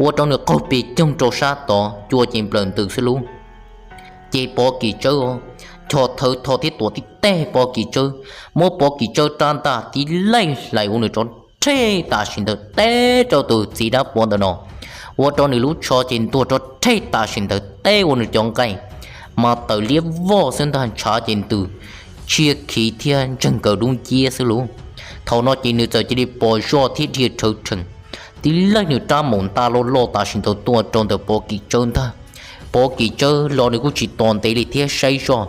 ua rau nws qaug pes coog rau sab tod cua ces nplawm ntws xwb lub. Ces Pov Kis Tsawb ncho thawv tho thiab tuam tib teb Pov Kis Tsawb, muab Pov Kis Tsawb rab ntaj tib laij hlais ua nws rov rhej tam sim ntawd teb rau tus txiv dab puav ntawm no, ua rau nws lub tsho ces ntuag rov rhej tam sim ntawd teb ua nws cov nqaij mas tawm liab voj xwb ntag, ntshav ces ntws tsiaj khiv thiab ntseeg nkaus dub nciab xwb lub. Thaum no ces nws txawm cia li pos zoj thiab dhia rhawv rhees, tib laij nws rab maum ntaj loj loj tam sim ntawd tuaj rau ntawm Pov Kis Tsawb ntag. Pov Kis Tsawb los nws kuj tsis tos ntev li thiab saib zoj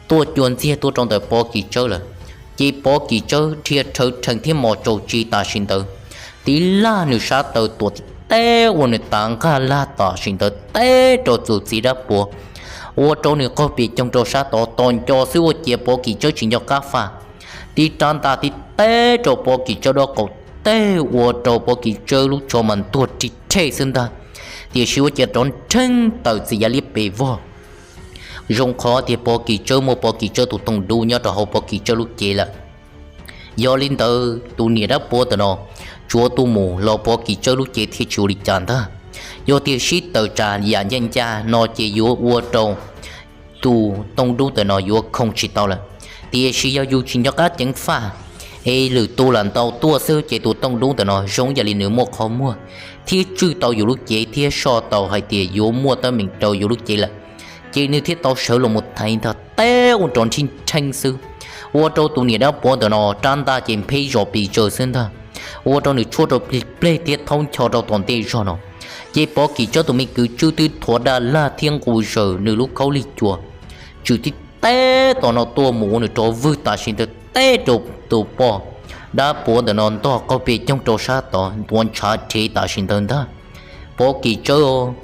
tuaj cua ntxiag tuaj rau ntawm Pov Kis Tsawb lawm. Ces Pov Kis Tsawb dhia rhawv rhees thiab mos tsaus tsis tam sim ntawd, tib laj nws sab taw tuam tib teb ua nws tav nqaj laj tam sim ntawd teb rau tus txiv dab puav, ua rau nws qaug pes coog rau sab tod. Tos nco xwb ua ciav Pov Kis Tsawb tsis nco qab faj, tib rab ntaj tib teb rau Pov Kis Tsawb dob qaum teg ua rau Pov Kis Tsawb lub tsho mas ntuag rhij rhej xwb ntag, tiam sis ua ciav rov nrheeb tawm txiv yav liab pes vog. Zoo qhov tias Pov Kis Tsawb muaj Pov Kis Tsawb tus tooj dub nyob rau hauv Pov Kis Tsawb lub cev lawm. Yog li ntawd tus niam dab puav ntawm no tsuav tuaj mus los Pov Kis Tsawb lub cev thiaj tsis ua li cas ntag. Yog tias sib tawm tsam yam ncaj ncaj no ces yuav ua rau tus tooj dub ntawm no yuav khoo tsis tau lawm. Tiam sis yog yus tsis nco qab ceev faj, es lwm tus lam ntaus tuaj xwb ces tus tooj dub ntawm no zoo yam li nws muaj qhov muag thiab tswj tau yus lub cev thiab soj tau hais tias yuav muaj teeb meem rau yus lub cev lawm, ces nws thiaj tau sawv los mus thaiv ntag teb ua rov nrhib nrheeb xwb, ua rau tus niam dab puav ntawm no rab ntaj ces npheb zos pes zaws xwb ntag, ua rau nws tshuab rau plig pleg thiab thaub ncho rau tom ntej zog no. Ces Pov Kis Tsawb tus me kwv Tswb twb thuav daj laj thiab nqus zaws nws lub khaub lig cua, tswm tib teb tom no tuaj mus ua nws rov vwg tam sim ntawd teb rau tus poj dab puav ntawm no ntog qaug pes coog rau sab tod ntuav ntshav rhev tam sim ntawd ntag. Pov Kis Tsawb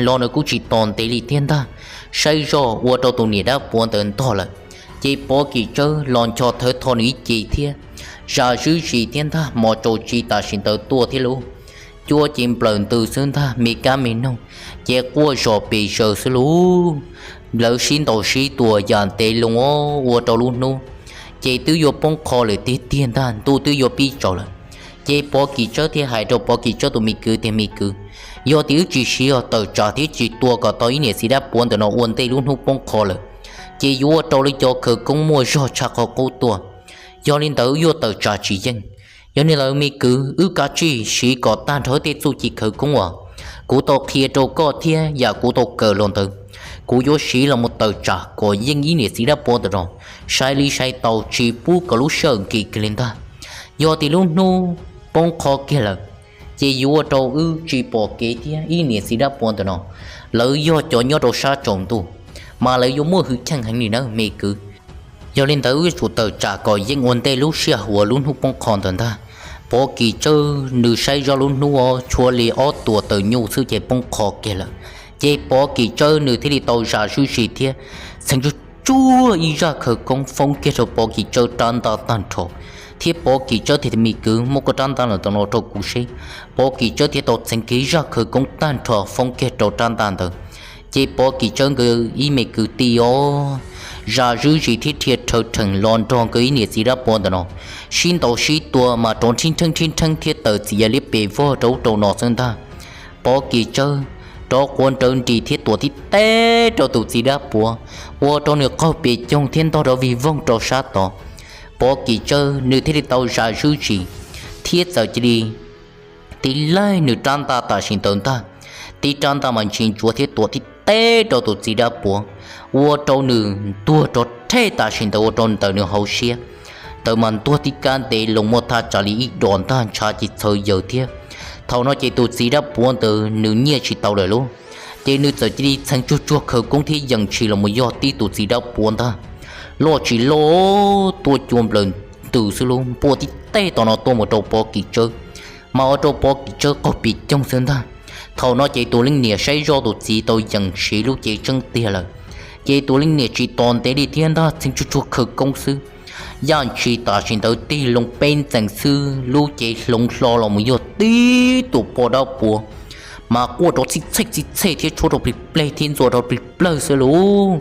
los nws kuj tsis tos ntev li thiab ntag, saib zoj ua rau tus niam dab puav ntawd ntog lawm. Ces Pov Kis Tsawb los ncho thawv tho nws ib ce thiab zam zwb zis thiab ntag, mos tsaus tsis tam sim ntawd tuaj thiab lub. Cua ces nplawm ntws xwb ntag, me kab me noog ces quaj zos pes zaws xwb lub. Lawv sib ntaus sib tua yam ntev loo ua rau lub hnub ces twb yuav poob qho lawm tiag tiag ntag, ntuj twb yuav pib tsaus lawm. Ces Pov Kis Tsawb thiaj hais rau Pov Kis Tsawb tus me kwv tias, me kwv, yog tias wb tsis siv tawm tsam thiab tsis tua kom tau ib niam txiv dab puav ntawm no ua ntej lub hnub poob qho lawm, ces yuav ua rau lawv cov khawv koob muaj zog tshaj qhov qub tuaj. Yog li ntawd wb yuav tawm tsam tsis yeej. Yog li ntawd me kwv, wb kav tsij siv kom tag nrho tej txuj ci khawv koob uas kuv tau qhia rau koj thiab yam kuv tau kawm los ntawd, kuv yuav siv los mus tawm tsam kom yeej ib niam txiv dab puav ntawm no, sai li sai tau tsis pub kom lub sij hawm nkim kiag li ntag. Yog tias lub hnub poob qho kiag lawm, ces yuav ua rau wb tsis pom kev thiab ib niam txiv dab puav ntawm no, lawv yog cov nyob rau sab tsaus ntuj, mas lawv yuav muaj hwj chim heev li na me kwv. Yog li ntawd wb yuav tsum tawm tsam kom yeej ua ntej lub sij hawm uas lub hnub poob qho ntawd ntag. Pov Kis Tsawb nws saib zoj lub hnub tshuav li ob tuam tawm nyuj xwb ces poob qho kiag lawm. Ces Pov Kis Tsawb nws thiaj li tau zam zwb zis thiab txheev tsuj tsuag ib zaj khawv koob foob kiag rau Pov Kis Tsawb rab ntaj tag nrho, thiab Pov Kis Tsawb thiaj tias, me kwv, muab koj rab ntaj los tom no rau kuv seb. Pov Kis Tsawb thiaj tau txheev kiag ib zaj khawv koob tag nrho foob kiag rau rab ntaj ntawd. Ces Pov Kis Tsawb nkawd ib me kwv tij os, zam zwb zis thiab dhia rhawv rhees los nrog nkawd ib niam txiv dab puav ntawm no sib ntaus sib tua mas rov nrhib nrheeb nrhib nrheeb thiab tawm txiv yav liab pes vog rau ub rau no xwb ntag. Pov Kis Tsawb rov quav nrawv nris thiab tuam tib teb rau tus txiv dab puav, ua rau nws qaug pes coog thiab ntog rov vig voog rau sab tod. Pov Kis Tsawb nws thiaj li tau zam zwb zis thiab txawm cia li tib laig nws rab ntaj tam sim ntawd ntag. Tib rab ntaj mas ntshis ntsuav thiab tuam tib teb rau tus txiv dab puav, ua rau nws ntuag rov rhej tam sim ntawd ua rau ntawm nws hauv siab ntawd mas ntuag tib kab ntev loo muaj thaj tsam li ib dos ntag, ntshav ces txhawv yaws thiab. Thaum no ces tus txiv dab puav ntawd nws nyiaj tsis tau lawm lauj, ces nws txawm cia li txheev tsuag tsuag khawv koob thiab yees tshis los mus yog tib tus txiv dab puav ntag. Loj tsis loj, tuaj cua nplawm ntws xwb lauj, npuaj tib teg tom no tuaj mus rau Pov Kim Tsawb, mas ua rau Pov Kim Tsawb qaug pes coog xwb ntag. Thaum no ces tus leej niam saib zoj tus txiv tau yees tshis lub cev tseeb tiag lawm, ces tus leej niam tsis tos ntev li thiab ntag, txheev tsuag tsuag khawv koob xwb, yaj ntshis tam sim ntawd tig loo peb ntxees xwb, lub cev hloov hlo los mus yog tib tus poj dab puav, mas quaj rov txhij txhej txhij txhej thiab tshuab rau plig pleg thiab ntxua rau plig plawg xwb lauj.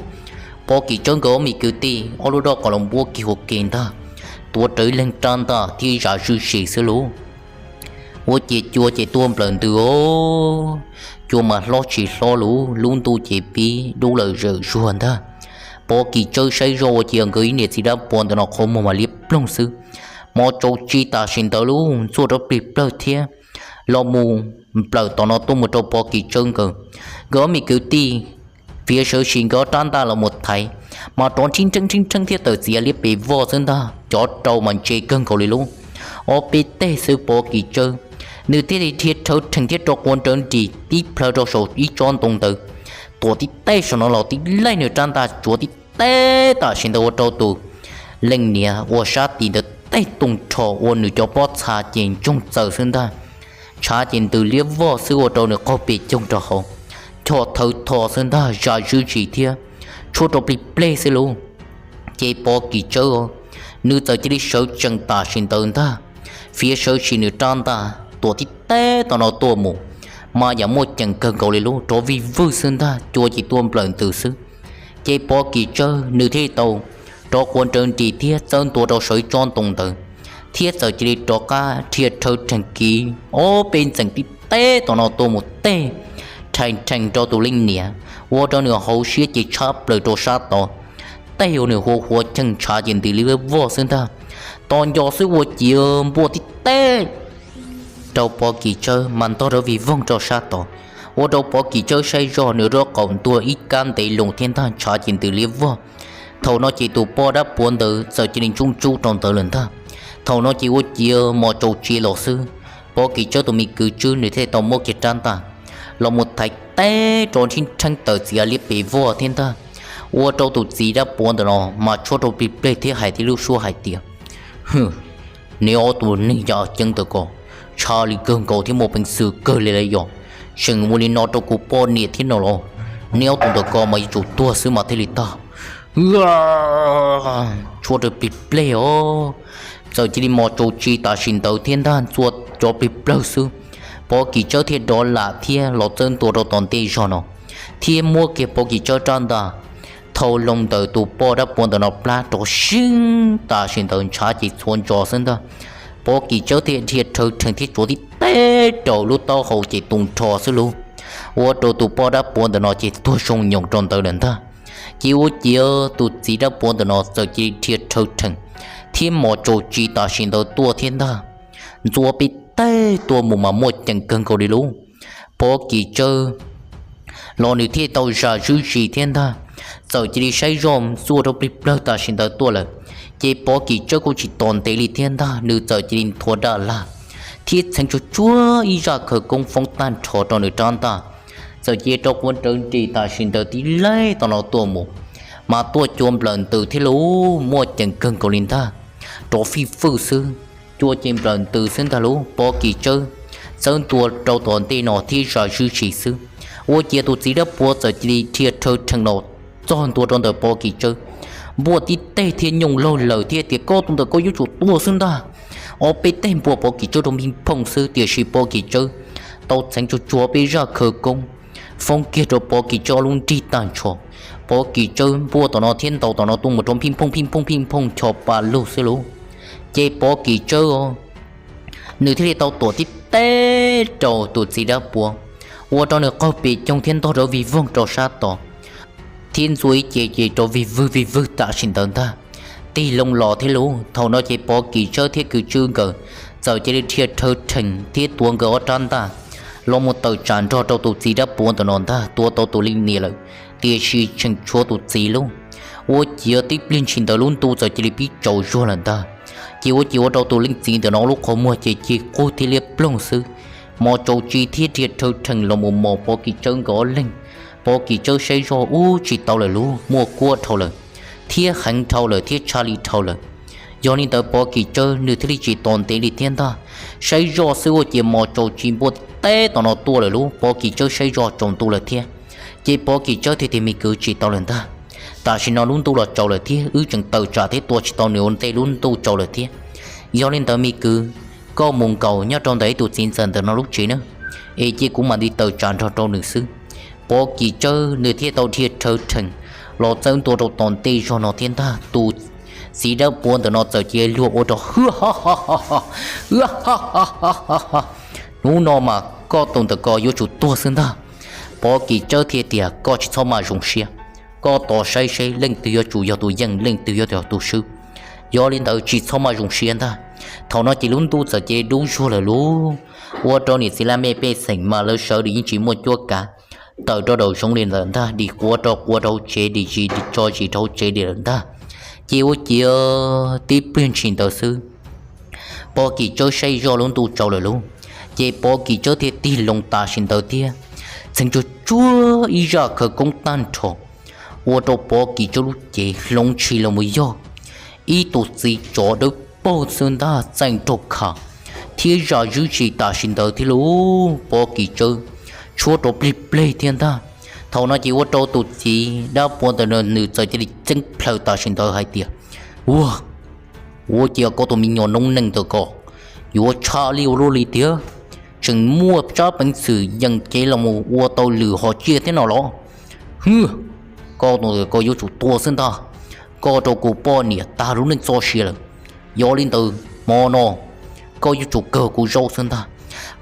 Pov Kim Tsawb nkawd ob me kwv tij ob lub doj qos los npuab kiag ua ke ntag, tuav rawv leeg rab ntaj thiab zam zwm sis xwb lauj. Ua ciav cua ces tuaj nplawm ntws os, cua mas hlob tsis hlob lauj, lub ntuj ces pib dub lawm zawm zuag ntag. Pov Kim Tsawb saib zoj ua ciav nkawd ib niam txiv dab puav ntawm no qhov muag mas liab ploog xwb, mos tsaus tsis tam sim ntawd lauj, ntxua rau plig plawg thiab los mus nplawm tom no tuaj mus rau Pov Kim Tsawb nkawd. Nkawd ob me kwv tij fiav sawv sis nkawd ob rab ntaj los mus thaiv, mas rov nrhib nrheeb nrhib nrheeb thiab tawm txiv liab pes voj xwb ntag, cov rau mas ntse kawg nkaus li lauj. Ob peb teg xwb Pov Kim Tsawb nws thiaj li dhia rhawv rhees thiab rov quav nrawv nris tib plhaw rau saum ib tsob ntoo ntawd, tuam tib teg saum no los tib laij nws rab ntaj tsuav tib teg tam sim ntawd ua rau tus leej niam uas sab tid ntawd tej tu nrho ua nws cov pob txha ces ntsoog txaws xwb ntag. Ntshav ces ntws liab voj xwb ua rau nws qaug pes coog rau hauv, choj thawv tho xwb ntag, zam zwm sis thiab tshuab rau plig pleg xwb lauj. Ces Pov Kim Tsawb nws txawm cia li sawv tsees tam sim ntawd ntag, fiav sawv sis nws rab ntaj tuam tib teg tom no tuaj mus, mas yam muaj ceem kawg nkaus li lauj, rov vij vwg xwb ntag, cua ces tuaj nplawm ntws xwb. Ces Pov Kim Tsawb nws thiaj li tau rov quav nrawv nris thiab txawb ntua rau saum ib tsob ntoo ntawd, thiab txawm cia li rov qab dhia rhawv rhees kiv ob peb ntxees tib teg tom no tuaj mus teg rhees rhees rau tus leej niam, ua rau nws hauv siab ces tshab plaws rau sab tod, tej uas nws huav huav cheej ntshav ces ntws liab voj xwb ntag. Tos nco xwb ua ciav npuaj tib teg rau Pov Kim Tsawb mas ntog rov vij voog rau sab tod, ua rau Pov Kim Tsawb saib zoj nws rab qaum ntuag ib kab ntev loo thiab ntag, ntshav ces ntws liab voj. Thaum no ces tus poj dab puav ntawd txawm cia li ntsub ntsub rau ntawd lawm ntag. Thaum no ces ua ciav mos tsaus tsis los xwb, Pov Kim Tsawb tus me kwv Tswb nws thiaj tau muab kiag rab ntaj los mus thaiv teb rov nrhib nrheeb tawm txiv liab pes voj thiab ntag, ua rau tus txiv dab puav ntawm no mas tshuab rau plig pleg thiab hais tib lub suab hais tias, Hwm, neb ob tug neeg yaj ceeb ntawm ko, tshaj li kawg nkaus thiab muaj peev xwm kawg li lawm yog, tseem ua li no rau kuv poj niam thiab no los, neb ob tug ntawm ko mas yuav tsum tuag xwb mas thiaj li tag. Tshuab rau plig pleg os, txawm cia li mos tsaus tsis tam sim ntawd thiab ntag, ntxua cov plig plawg xwb. Pov Kim Tsawb thiaj rov lam thiab los txawb ntua rau tom ntej zog no, thiab muab kiag Pov Kim Tsawb rab ntaj thau loo ntawm tus poj dab puav ntawm no plab rov seeb tam sim ntawd ntshav ces txhua ntso xwb ntag. Pov Kim Tsawb thiaj dhia rhawv rhees thiab tsuav tib teg rau lub taub hau ces tu nrho xwb lauj, ua rau tus poj dab puav ntawm no ces tuag zoo nyoos rau ntawd lawm ntag. Ces ua ciav tus txiv dab puav ntawm no txawm cia li dhia rhawv rhees thiab mos tsaus tsis tam sim ntawd tuaj thiab ntag, ntxua peb teg tuaj mus mas muaj ceem kawg nkaus li lauj. Pov Kim Tsawb los nws thiaj tau zam zwm sis thiab ntag, txawm cia li saib zoj ntxua rau plig plawg tam sim ntawd tuaj lawm. Ces Pov Kim Tsawb kuj tsis tos ntev li thiab ntag, nws txawm cia li nthuav daj lag thiab txheev tsuag tsuag ib zaj khawv koob foob tag nrho rau nws rab ntaj, txawm cia li rov quav nrawv nris tam sim ntawd tib laij tom no tuaj mus, mas tuaj cua nplawm ntws thiab lauj, muaj ceem kawg nkaus li ntag, rov fij fwj xwb, cua ces nplawm ntws xwb ntag lauj. Pov Kim Tsawb txawb ntua rau tom ntej no thiab zam zwm sis xwb, ua ciav tus txiv dab puav txawm cia li dhia rhawv rhees los txog ntua rau ntawm Pov Kim Tsawb, npuaj tib teg thiab nyooj laug lawm thiab tias, Koj tus ntawm koj yuav tsum tuag xwb ntag. Ob peb teg npuaj Pov Kim Tsawb rau npij nphooj xwb, tiam sis Pov Kim Tsawb tau txheev tsuag tsuag peb zaj khawv koob foob kiag rau Pov Kim Tsawb ob lub nrig tag nrho. Pov Kim Tsawb npuaj tom no thiab ntaus tom no tuaj mus rau npij nphooj npij nphooj npij nphooj ncho pa lug xwb lauj. Ces Pov Kim Tsawb nws thiaj li tau tuam tib teg rau tus txiv dab puav, ua rau nws qaug pes coog thiab ntog rov vij voog rau sab tod, thiab ntxua ib ce ces rov vij vwg vij vwg tam sim ntawd ntag, tig loo los thiab lauj. Thaum no ces Pov Kim Tsawb thiab kwv Tswb nkawd txawm cia li dhia rhawv rhees thiab tuav nkawd ob rab ntaj los mus tawm tsam nrog rau tus txiv dab puav ntawm no ntag, tua tau tus leej niam lawm, tiam sis tseem tshuav tus txiv lauj. Ua ciav tib pliag ntshis ntawd lub ntuj txawm cia li pib tsaus zuag lawm ntag. Ces ua ciav ua rau tus leej txiv ntawm no lub qhov muag ces cig qub thiab liab ploog xwb, mos tsaus tsis thiab dhia rhawv rhees los mus mos Pov Kim Tsawb nkawd ob leeg. Pov Kim Tsawb saib zoj ub tsis tau lawm lub, muaj kuab dhau lawm, thiab heev dhau lawm thiab tshaj li dhau lawm. Yog li ntawd Pov Kim Tsawb nws thiaj li tsis tos ntev li thiab ntag, saib zoj xwb ua ciav mos tsaus tsis npua teb tom no tuaj lawm lub. Pov Kim Tsawb saib zoj tsaus ntuj lawm thiab, ces Pov Kim Tsawb thiaj tias, Me kwv, tsis tau lawm ntag, tam sim no lub ntuj los tsaus lawm thiab wb tseem tawm tsam thiab tua tsis tau nws ua ntej, lub ntuj tsaus lawm thiab. Yog li ntawd me kwv, koj mus nkaum nyob rau ntawm ib tus txiv ntxawm ntawm no lub tsev na, es cia kuv mam li tawm tsam nrog rau nws xwb. Pov Kim Tsawb nws thiaj tau dhia rhawv rhees los txawb ntua rau tom ntej zog no thiab ntag. Tus txiv dawb puav ntawm no txawm cia li luag ua rau, Hnub no mas koj tus ntawm ko yuav tsum tuag xwb ntag. Pov Kim Tsawb thiaj tias, Koj tsis txhob maj zoo siab, koj tos saib seb leej twg yuav tsum yog tus yeej, leej twg yuav yog tus swb. Yog li ntawd tsis txhob maj zoo siab ntag. Thaum no ces lub ntuj txawm cia li dub zuag lawm lub, ua rau niam txiv laj mej pej xeem mas lawv sawv daws yeej tsis muaj cuab kav, tawm rau daum zoov li lawm ntag, dim quav rau quav rau hauv tsev, dim zis tso zis rau hauv tsev li lawm ntag. Ces ua ciav tib pliag ntshis ntawd xwb, Pov Kim Tsawb saib zoj lub ntuj tsaus lawm lub, ces Pov Kim Tsawb thiaj tig loo tam sim ntawd thiab txheev tsuag tsuag ib zaj khawv koob tag nrho, ua rau Pov Kim Tsawb lub cev hloov tshis los mus yog ib tus txiv tsov dawb paug xwb ntag, txeem raug kha thiab zam zwb zis tam sim ntawd thiab lub. Pov Kim Tsawb tshuab rau plig pleg thiab ntag. Thaum no ces ua rau tus txiv dab puav ntawm no nws txawm cia li ceeb plhaws tam sim ntawd hais tias, Ua, ua cas koj tus me nyuam noob neej ntawm ko yuav tshaj li ua luaj li tiag, tseem muaj tsab peev xwm yeem cev los mus ua tau lwm hom tsiaj thiab no los? Hwb, koj tus ntawm ko yuav tsum tuag xwb ntag, koj rau kuv poj niam tag lub neej txoj sia lawm. Yog li ntawd hmo no koj yuav tsum kawg kuv zaub xwb ntag.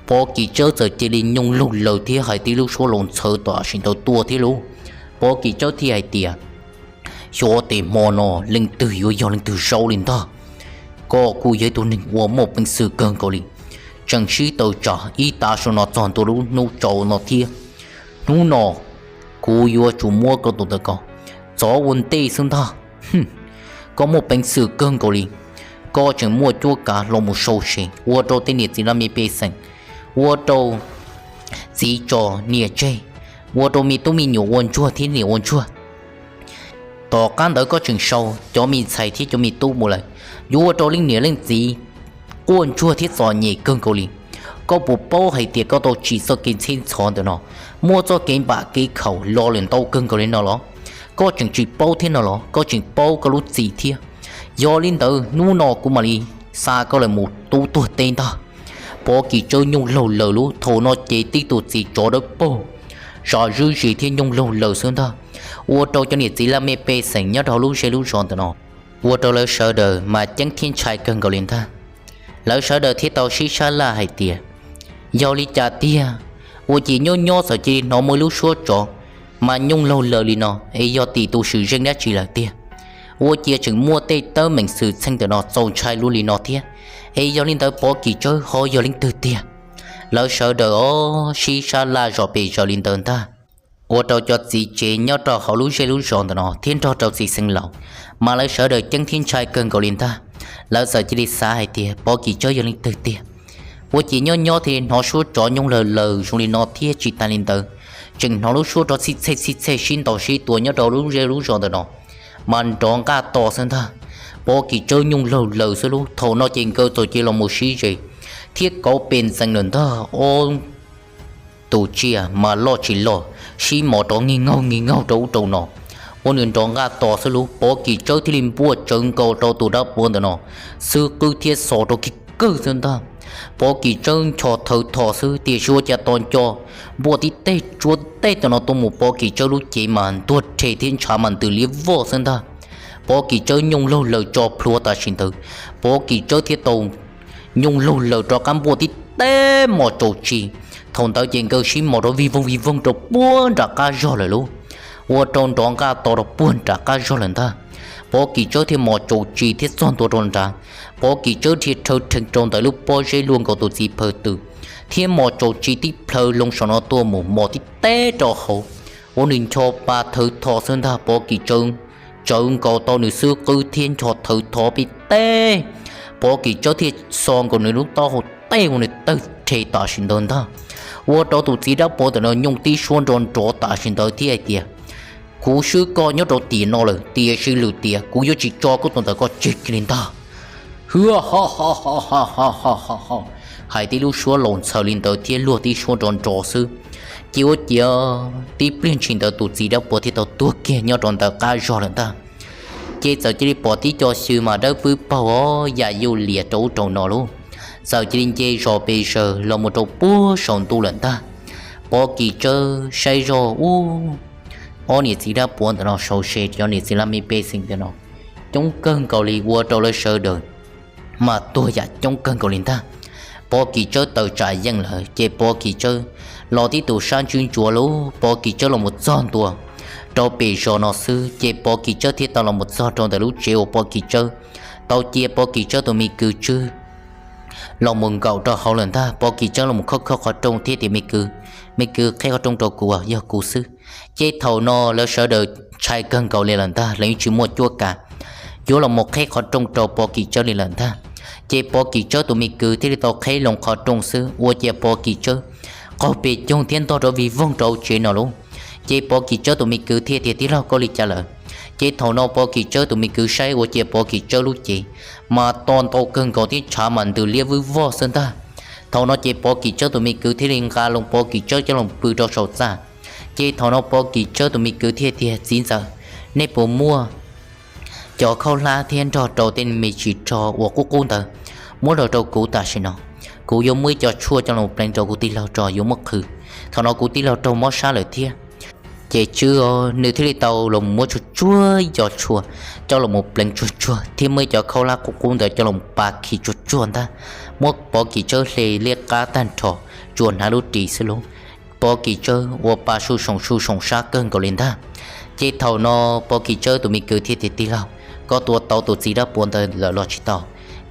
Pov Kim Tsawb txawm cia li nyooj laug laws thiab hais tib lub suab laus ntxhawv tam sim ntawd tuaj thiab lub. Pov Kim Tsawb thiaj hais tias, Xyov tes hmo no leej twg yuav yog leej twg zaub li ntag. Koj kuj yog ib tug neeg uas muaj peev xwm kawg nkaus li, tseem sib tawm tsam ib tav su no txog ntua lub hnub tsaus no thiab. Hnub no kuv yuav tsum muab koj tus ntawm ko txov ua ntej xwb ntag. Koj muaj peev xwm kawg nkaus li, koj tseem muaj cuab kav los mus sau se ua rau tej niam txiv laj mej pej xeem, ua rau txiv tso niam tseg, ua rau me tub me nyuam ua ntsuag thiab niam ua ntsuag. Tom qab ntawd koj tseem sau cov me ntxhais thiab cov me tub mus lawm, yuav ua rau leej niam leej txiv quaj ntsuag thiab txom nyem kawg nkaus li. Koj puas paub hais tias koj tau tsim txoj kev ntxheb ntxhov ntawm no, muaj txoj kev npam kev khaum lo lawm ntau kawg nkaus li no los? Koj tseem tsis paub thiab no los? Koj tseem paub koj lub txim thiab. Yog li ntawd hnub no kuv mam li xa koj lawm mus tub tuag teb ntag. Pov Kim Tsawb nyooj laug laws lub. Thaum no ces tib tug txiv tsov dawb paug zam zwb zis thiab nyooj laug laws xwb ntag, ua rau cov niam txiv laj mej pej xeem nyob rau hauv lub zej lub zos ntawm no, ua rau lawv sawv daws mas ceeb thiab ntshai kawg nkaus li ntag. Lawv sawv daws thiaj tau sib sab laj hais tias, Yog li cas tiag? Ua cas nyob nyob txawm cia li hnov muaj ib lub suab tsov mas nyooj laug laws li no, es yog tim tus swm zeej dab tsi lawm tiag? Ua cas tseem muaj tej teeb meem xwm txheej ntawm no txaus ntshai luaj li no thiab? Es yog li ntawd Pov Kim Tsawb ho yog leej twg tiag? Lawv sawv daws ob sib sab laj zom pes zaws li ntawd ntag, ua rau cov txiv tsev nyob rau hauv lub zej lub zos ntawm no thiab nrog rau txiv xeev laus mas lawv sawv daws ceeb thiab ntshai kawg nkaus li ntag. Lawv txawm cia li xav hais tias, Pov Kim Tsawb yog leej twg tiag? Ua cas nyob nyob thiaj hnov suab tsov nyooj laug laws zoo li no thiab tsis tas li ntawd, tseem hnov lub suab rov txhij txhej txhij txhej sib ntaus sib tua nyob rau lub zej lub zos ntawm no mas nrov nqaj to xwb ntag. Pov Kim Tsawb nyooj laug laws xwb lub. Thaum no ces nkawd txawm cia los mus sib ze thiab kauv pes ntxeev lawm ntag. Ob tus tsiaj mas loj tsis loj, sib mos rov ngi ngaug ngi ngaug rau ub rau no, ua nws nrov nqaj to xwb lub. Pov Kim Tsawb thiaj li npuaj tsawv nkaus rau tus dab puav ntawm no xub qwb thiab xos rau kiv kawg xwb ntag. Pov Kim Tsawb ncho thawv tho xwb tiam sis ua cas tos nco npuaj tib teg tsuab tib teg tam no tuaj mus Pov Kim Tsawb lub cev mas ntuag rhe thiab ntshav mas ntws liab voj xwb ntag. Pov Kim Tsawb nyooj laug laws tso plhuav tam sim ntawd, Pov Kim Tsawb thiaj tau nyooj laug laws rov qab npuaj tib teg mos tsaus tsis. Thaum ntawd ces nkawd sib mos rau vij voog vij voog rau puag nram qab zog lawm lub, ua rau nrov nqaj to rau puag nram qab zog lawm ntag. Pov Kim Tsawb thiaj mos tsaus tsis thiab txog ntua rau nrad. Pov Kim Tsawb dhia rhawv rhees rau ntawm lub pob zeb luaj nkaus tus txiv phaw tw thiab mos tsaus tsis tib plhaw loo saum no tuaj mus mos tib teg rau hauv, ua nws ncho pa thawv tho xwb ntag. Pov Kim Tsawb tsawv nkaus tau nws xub qwb thiab ncho thawv tho pib teg Pov Kim Tsawb thiaj xo nkaus nws lub taub hau teb ua nws tawg rhe tam sim ntawd ntag. Ua rau tus txiv dab puav ntawm no nyooj tib suab nro nrov tam sim ntawd thiab hais tias, kuv swb koj nyob rau tiam no lawm, tiam sis lwm tiam kuv yuav tsis tso koj tus ntawm koj tseg kiag li ntag. Hwb, hais tib lub suab laus ntxhaws li ntawd thiab luag tib suab nro nrov xwb, ces ua ciav tib pliag ntshis ntawd tus txiv dab puav thiaj tau tuag kiag nyob rau ntawm qab zog lawm ntag. Ces txawm cia li pom tib co xyw mas dawb pwb paug os, yam yuj lias rau ub rau no lauj, txawm cia li nce zos pes zaws los mus rau puag saum ntuj lawm ntag. Pov Kim Tsawb saib zog ub, ob niam txiv dab puav ntawm no sau se, cov niam txiv laj mej pej xeem ntawm no coob kawg nkaus li, ua rau lawv sawv daws mas tuag yam coob kawg nkaus li ntag. Pov Kim Tsawb tawm tsam yeej lawm ces Pov Kim Tsawb los tib tus sab ntswb ntsuav lauj, Pov Kim Tsawb los mus txog ntua rau pem zos no xwb ces Pov Kim Tsawb thiaj tau los mus txog rau ntawm lub tsev uas Pov Kim Tsawb tau cia Pov Kim Tsawb tus me kwv tswb los mus nkaum rau hauv lawm ntag. Pov Kim Tsawb los mus khob khob qhov rooj thiab tias, me kwv, me kwv, qheb qhov rooj rau kuv, yog kuv xwb. Ces thaum no lawv sawv daws ntshai kawg nkaus li lawm ntag, lawv yeej tsis muaj cuab kav yuav los mus qheb qhov rooj rau Pov Kim Tsawb li lawm ntag. Ces Pov Kim Tsawb tus me kwv thiaj li tau qheb loo qhov rooj xwb, ua ciav Pov Kim Tsawb qaug pes coog thiab ntog rau vig voog rau tsev no lauj. Ces Pov Kim Tsawb tus me kwv thiaj tias, tij laug, koj li cas lawm? Ces thaum no Pov Kim Tsawb tus me kwv saib ua ciav Pov Kim Tsawb lub cev mas to ntau kawg nkaus thiab tshav mas ntws liab vwb vog xwb ntag. Thaum no ces Pov Kim Tsawb tus me kwv thiaj li nqa loo Pov Kim Tsawb coj los pw rau saum txaj. Ces thaum no Pov Kim Tsawb tus me kwv thiaj tias, txiv ntxawm, nej puas muaj cov khaub hlab thiab nrog rau tej me ris tsho uas qub qub ntawd muab los rau kuv tam sim no? Kuv yuav muab ib co tshuaj coj los pleev rau kuv tij laug tso, yuav muab qhwv. Thaum no kuv tij laug raug mob sab lawm thiab. Ces tswb nws thiaj li tau los muab tsuag tsuag ib co tshuaj coj los pleev tsuag tsuag thiab muab ib co khaub hlab qub qub ntawd coj los pa khi tsuag tsuag ntag, muab Pov Kim Tsawb hle liab qab tag nrho, tsuas hnav lub ris xwb lauj. Pov Kim Tsawb ua pa su soom su soom sab kawg nkaus li ntag. Ces thaum no Pov Kim Tsawb tus me kwv thiaj tias, tij laug, koj tua tau tus txiv dab puav ntawd lawm los tsis tau?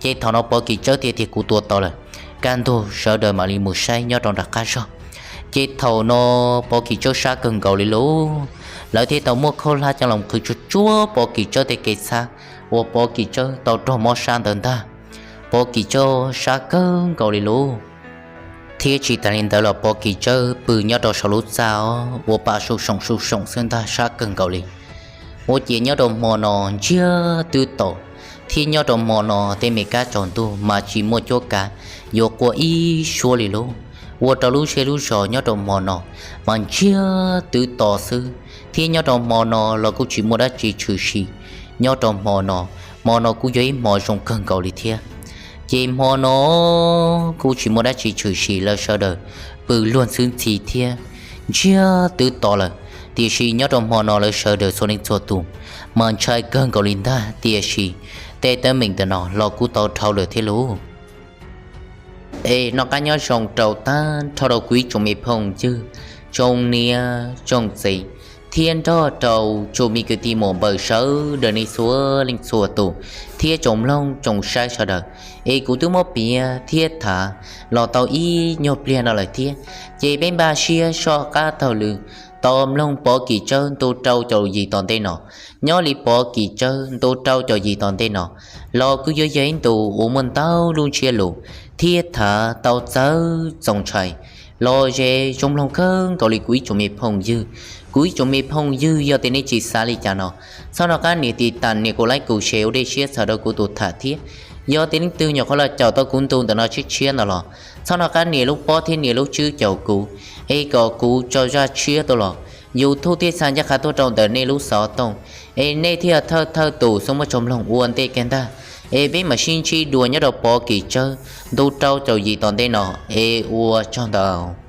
Ces thaum no Pov Kim Tsawb thiaj tias, kuv tua tau lawm, kaj ntug sawv daws mam li mus saib nyob rau nram qab zog. Ces thaum no Pov Kim Tsawb sab kawg nkaus li lauj, lawv thiaj tau muab khaub hlab coj los qhwv tsuag tsuag Pov Kim Tsawb tej kev txhab uas Pov Kim Tsawb tau raug mob sab ntawd ntag. Pov Kim Tsawb sab kawg nkaus li lauj. Thiab tsis tas li ntawd los Pov Kim Tsawb pw nyob rau saum lub txaj ua pa su soom su soom xwb ntag, sab kawg nkaus li. Ua ciav nyob rau hmo no ntsiag twb to, thiab nyob rau hmo no tej me kab tsaus ntuj mas tsis muaj cuab kav yuav quaj ib suab li lauj. Ua rau lub zej lub zos nyob rau hmo no mas ntsiag twb to xwb, thiab nyob rau hmo no los kuj tsis muaj dab tsi tshwm sim. Nyob rau hmo no, hmo no kuj yog ib hmo zoo kawg nkaus li thiab. Ces hmo no kuj tsis muaj dab tsi tshwm sim, lawv sawv daws pw luag ntxhwb ntxhi thiab ntsiag twb to lawm. Tiam sis nyob rau hmo no lawv sawv daws txhua leej txhua tus mas ntshai kawg nkaus li ntag, tiam sis tej teeb meem ntawm no los kuj tau dhau lawm thiab lauj. Es noj qab nyob zoo rau tag nrho rau kuv ib tsoom me phooj ywg, tsoom niam tsoom txiv, thiab nrog rau tsoom me kwv tij muam npawg sawv daws nej txhua leej txhua tus, thiab tsoom mloog tsoom saib sawv daws. Es kuv twb muab piav thiab tham los tau ib nyuag pliag no lawm thiab, ces peb npaj siab soj qab taug lw tos mloog Pov Kim Tsawb ntu rau caum yim tom ntej no. Nyob li Pov Kim Tsawb ntu rau caum yim tom ntej no los kuj yuav yog ib ntu uas muaj ntau lub ntsiab lus thiab tham tau txawv txaus ntshai los ze zoo mloog kawg nkaus li kuv ib tsoom me phooj ywg. Kuv ib tsoom me phooj ywg, yog tias nej tsis xav li cas no, txhob nco qab nias tiv tas, nias kuv like, kuv share ua dej siab txhawm rau kuv tus tham thiab. Yog tias leej twg nyuam qhuav los caum tau kuv ntu ntawm no tshiab tshiab ntawd los txhob nco qab nias lub pob thiab nias lub tswb caum kuv, es kom kuv tso zaj tshiab tuaj los YouTube thiaj xa ncaj qha tuaj rau ntawm nej lub xov tooj, es nej thiaj thawj thawj tus xub muab tso mloog ua ntej kiag ntag. Es peb mam sib ntsib dua nyob rau Pov Kim Tsawb ntu rau caum yim tom ntej no, es ua tsaug ntau.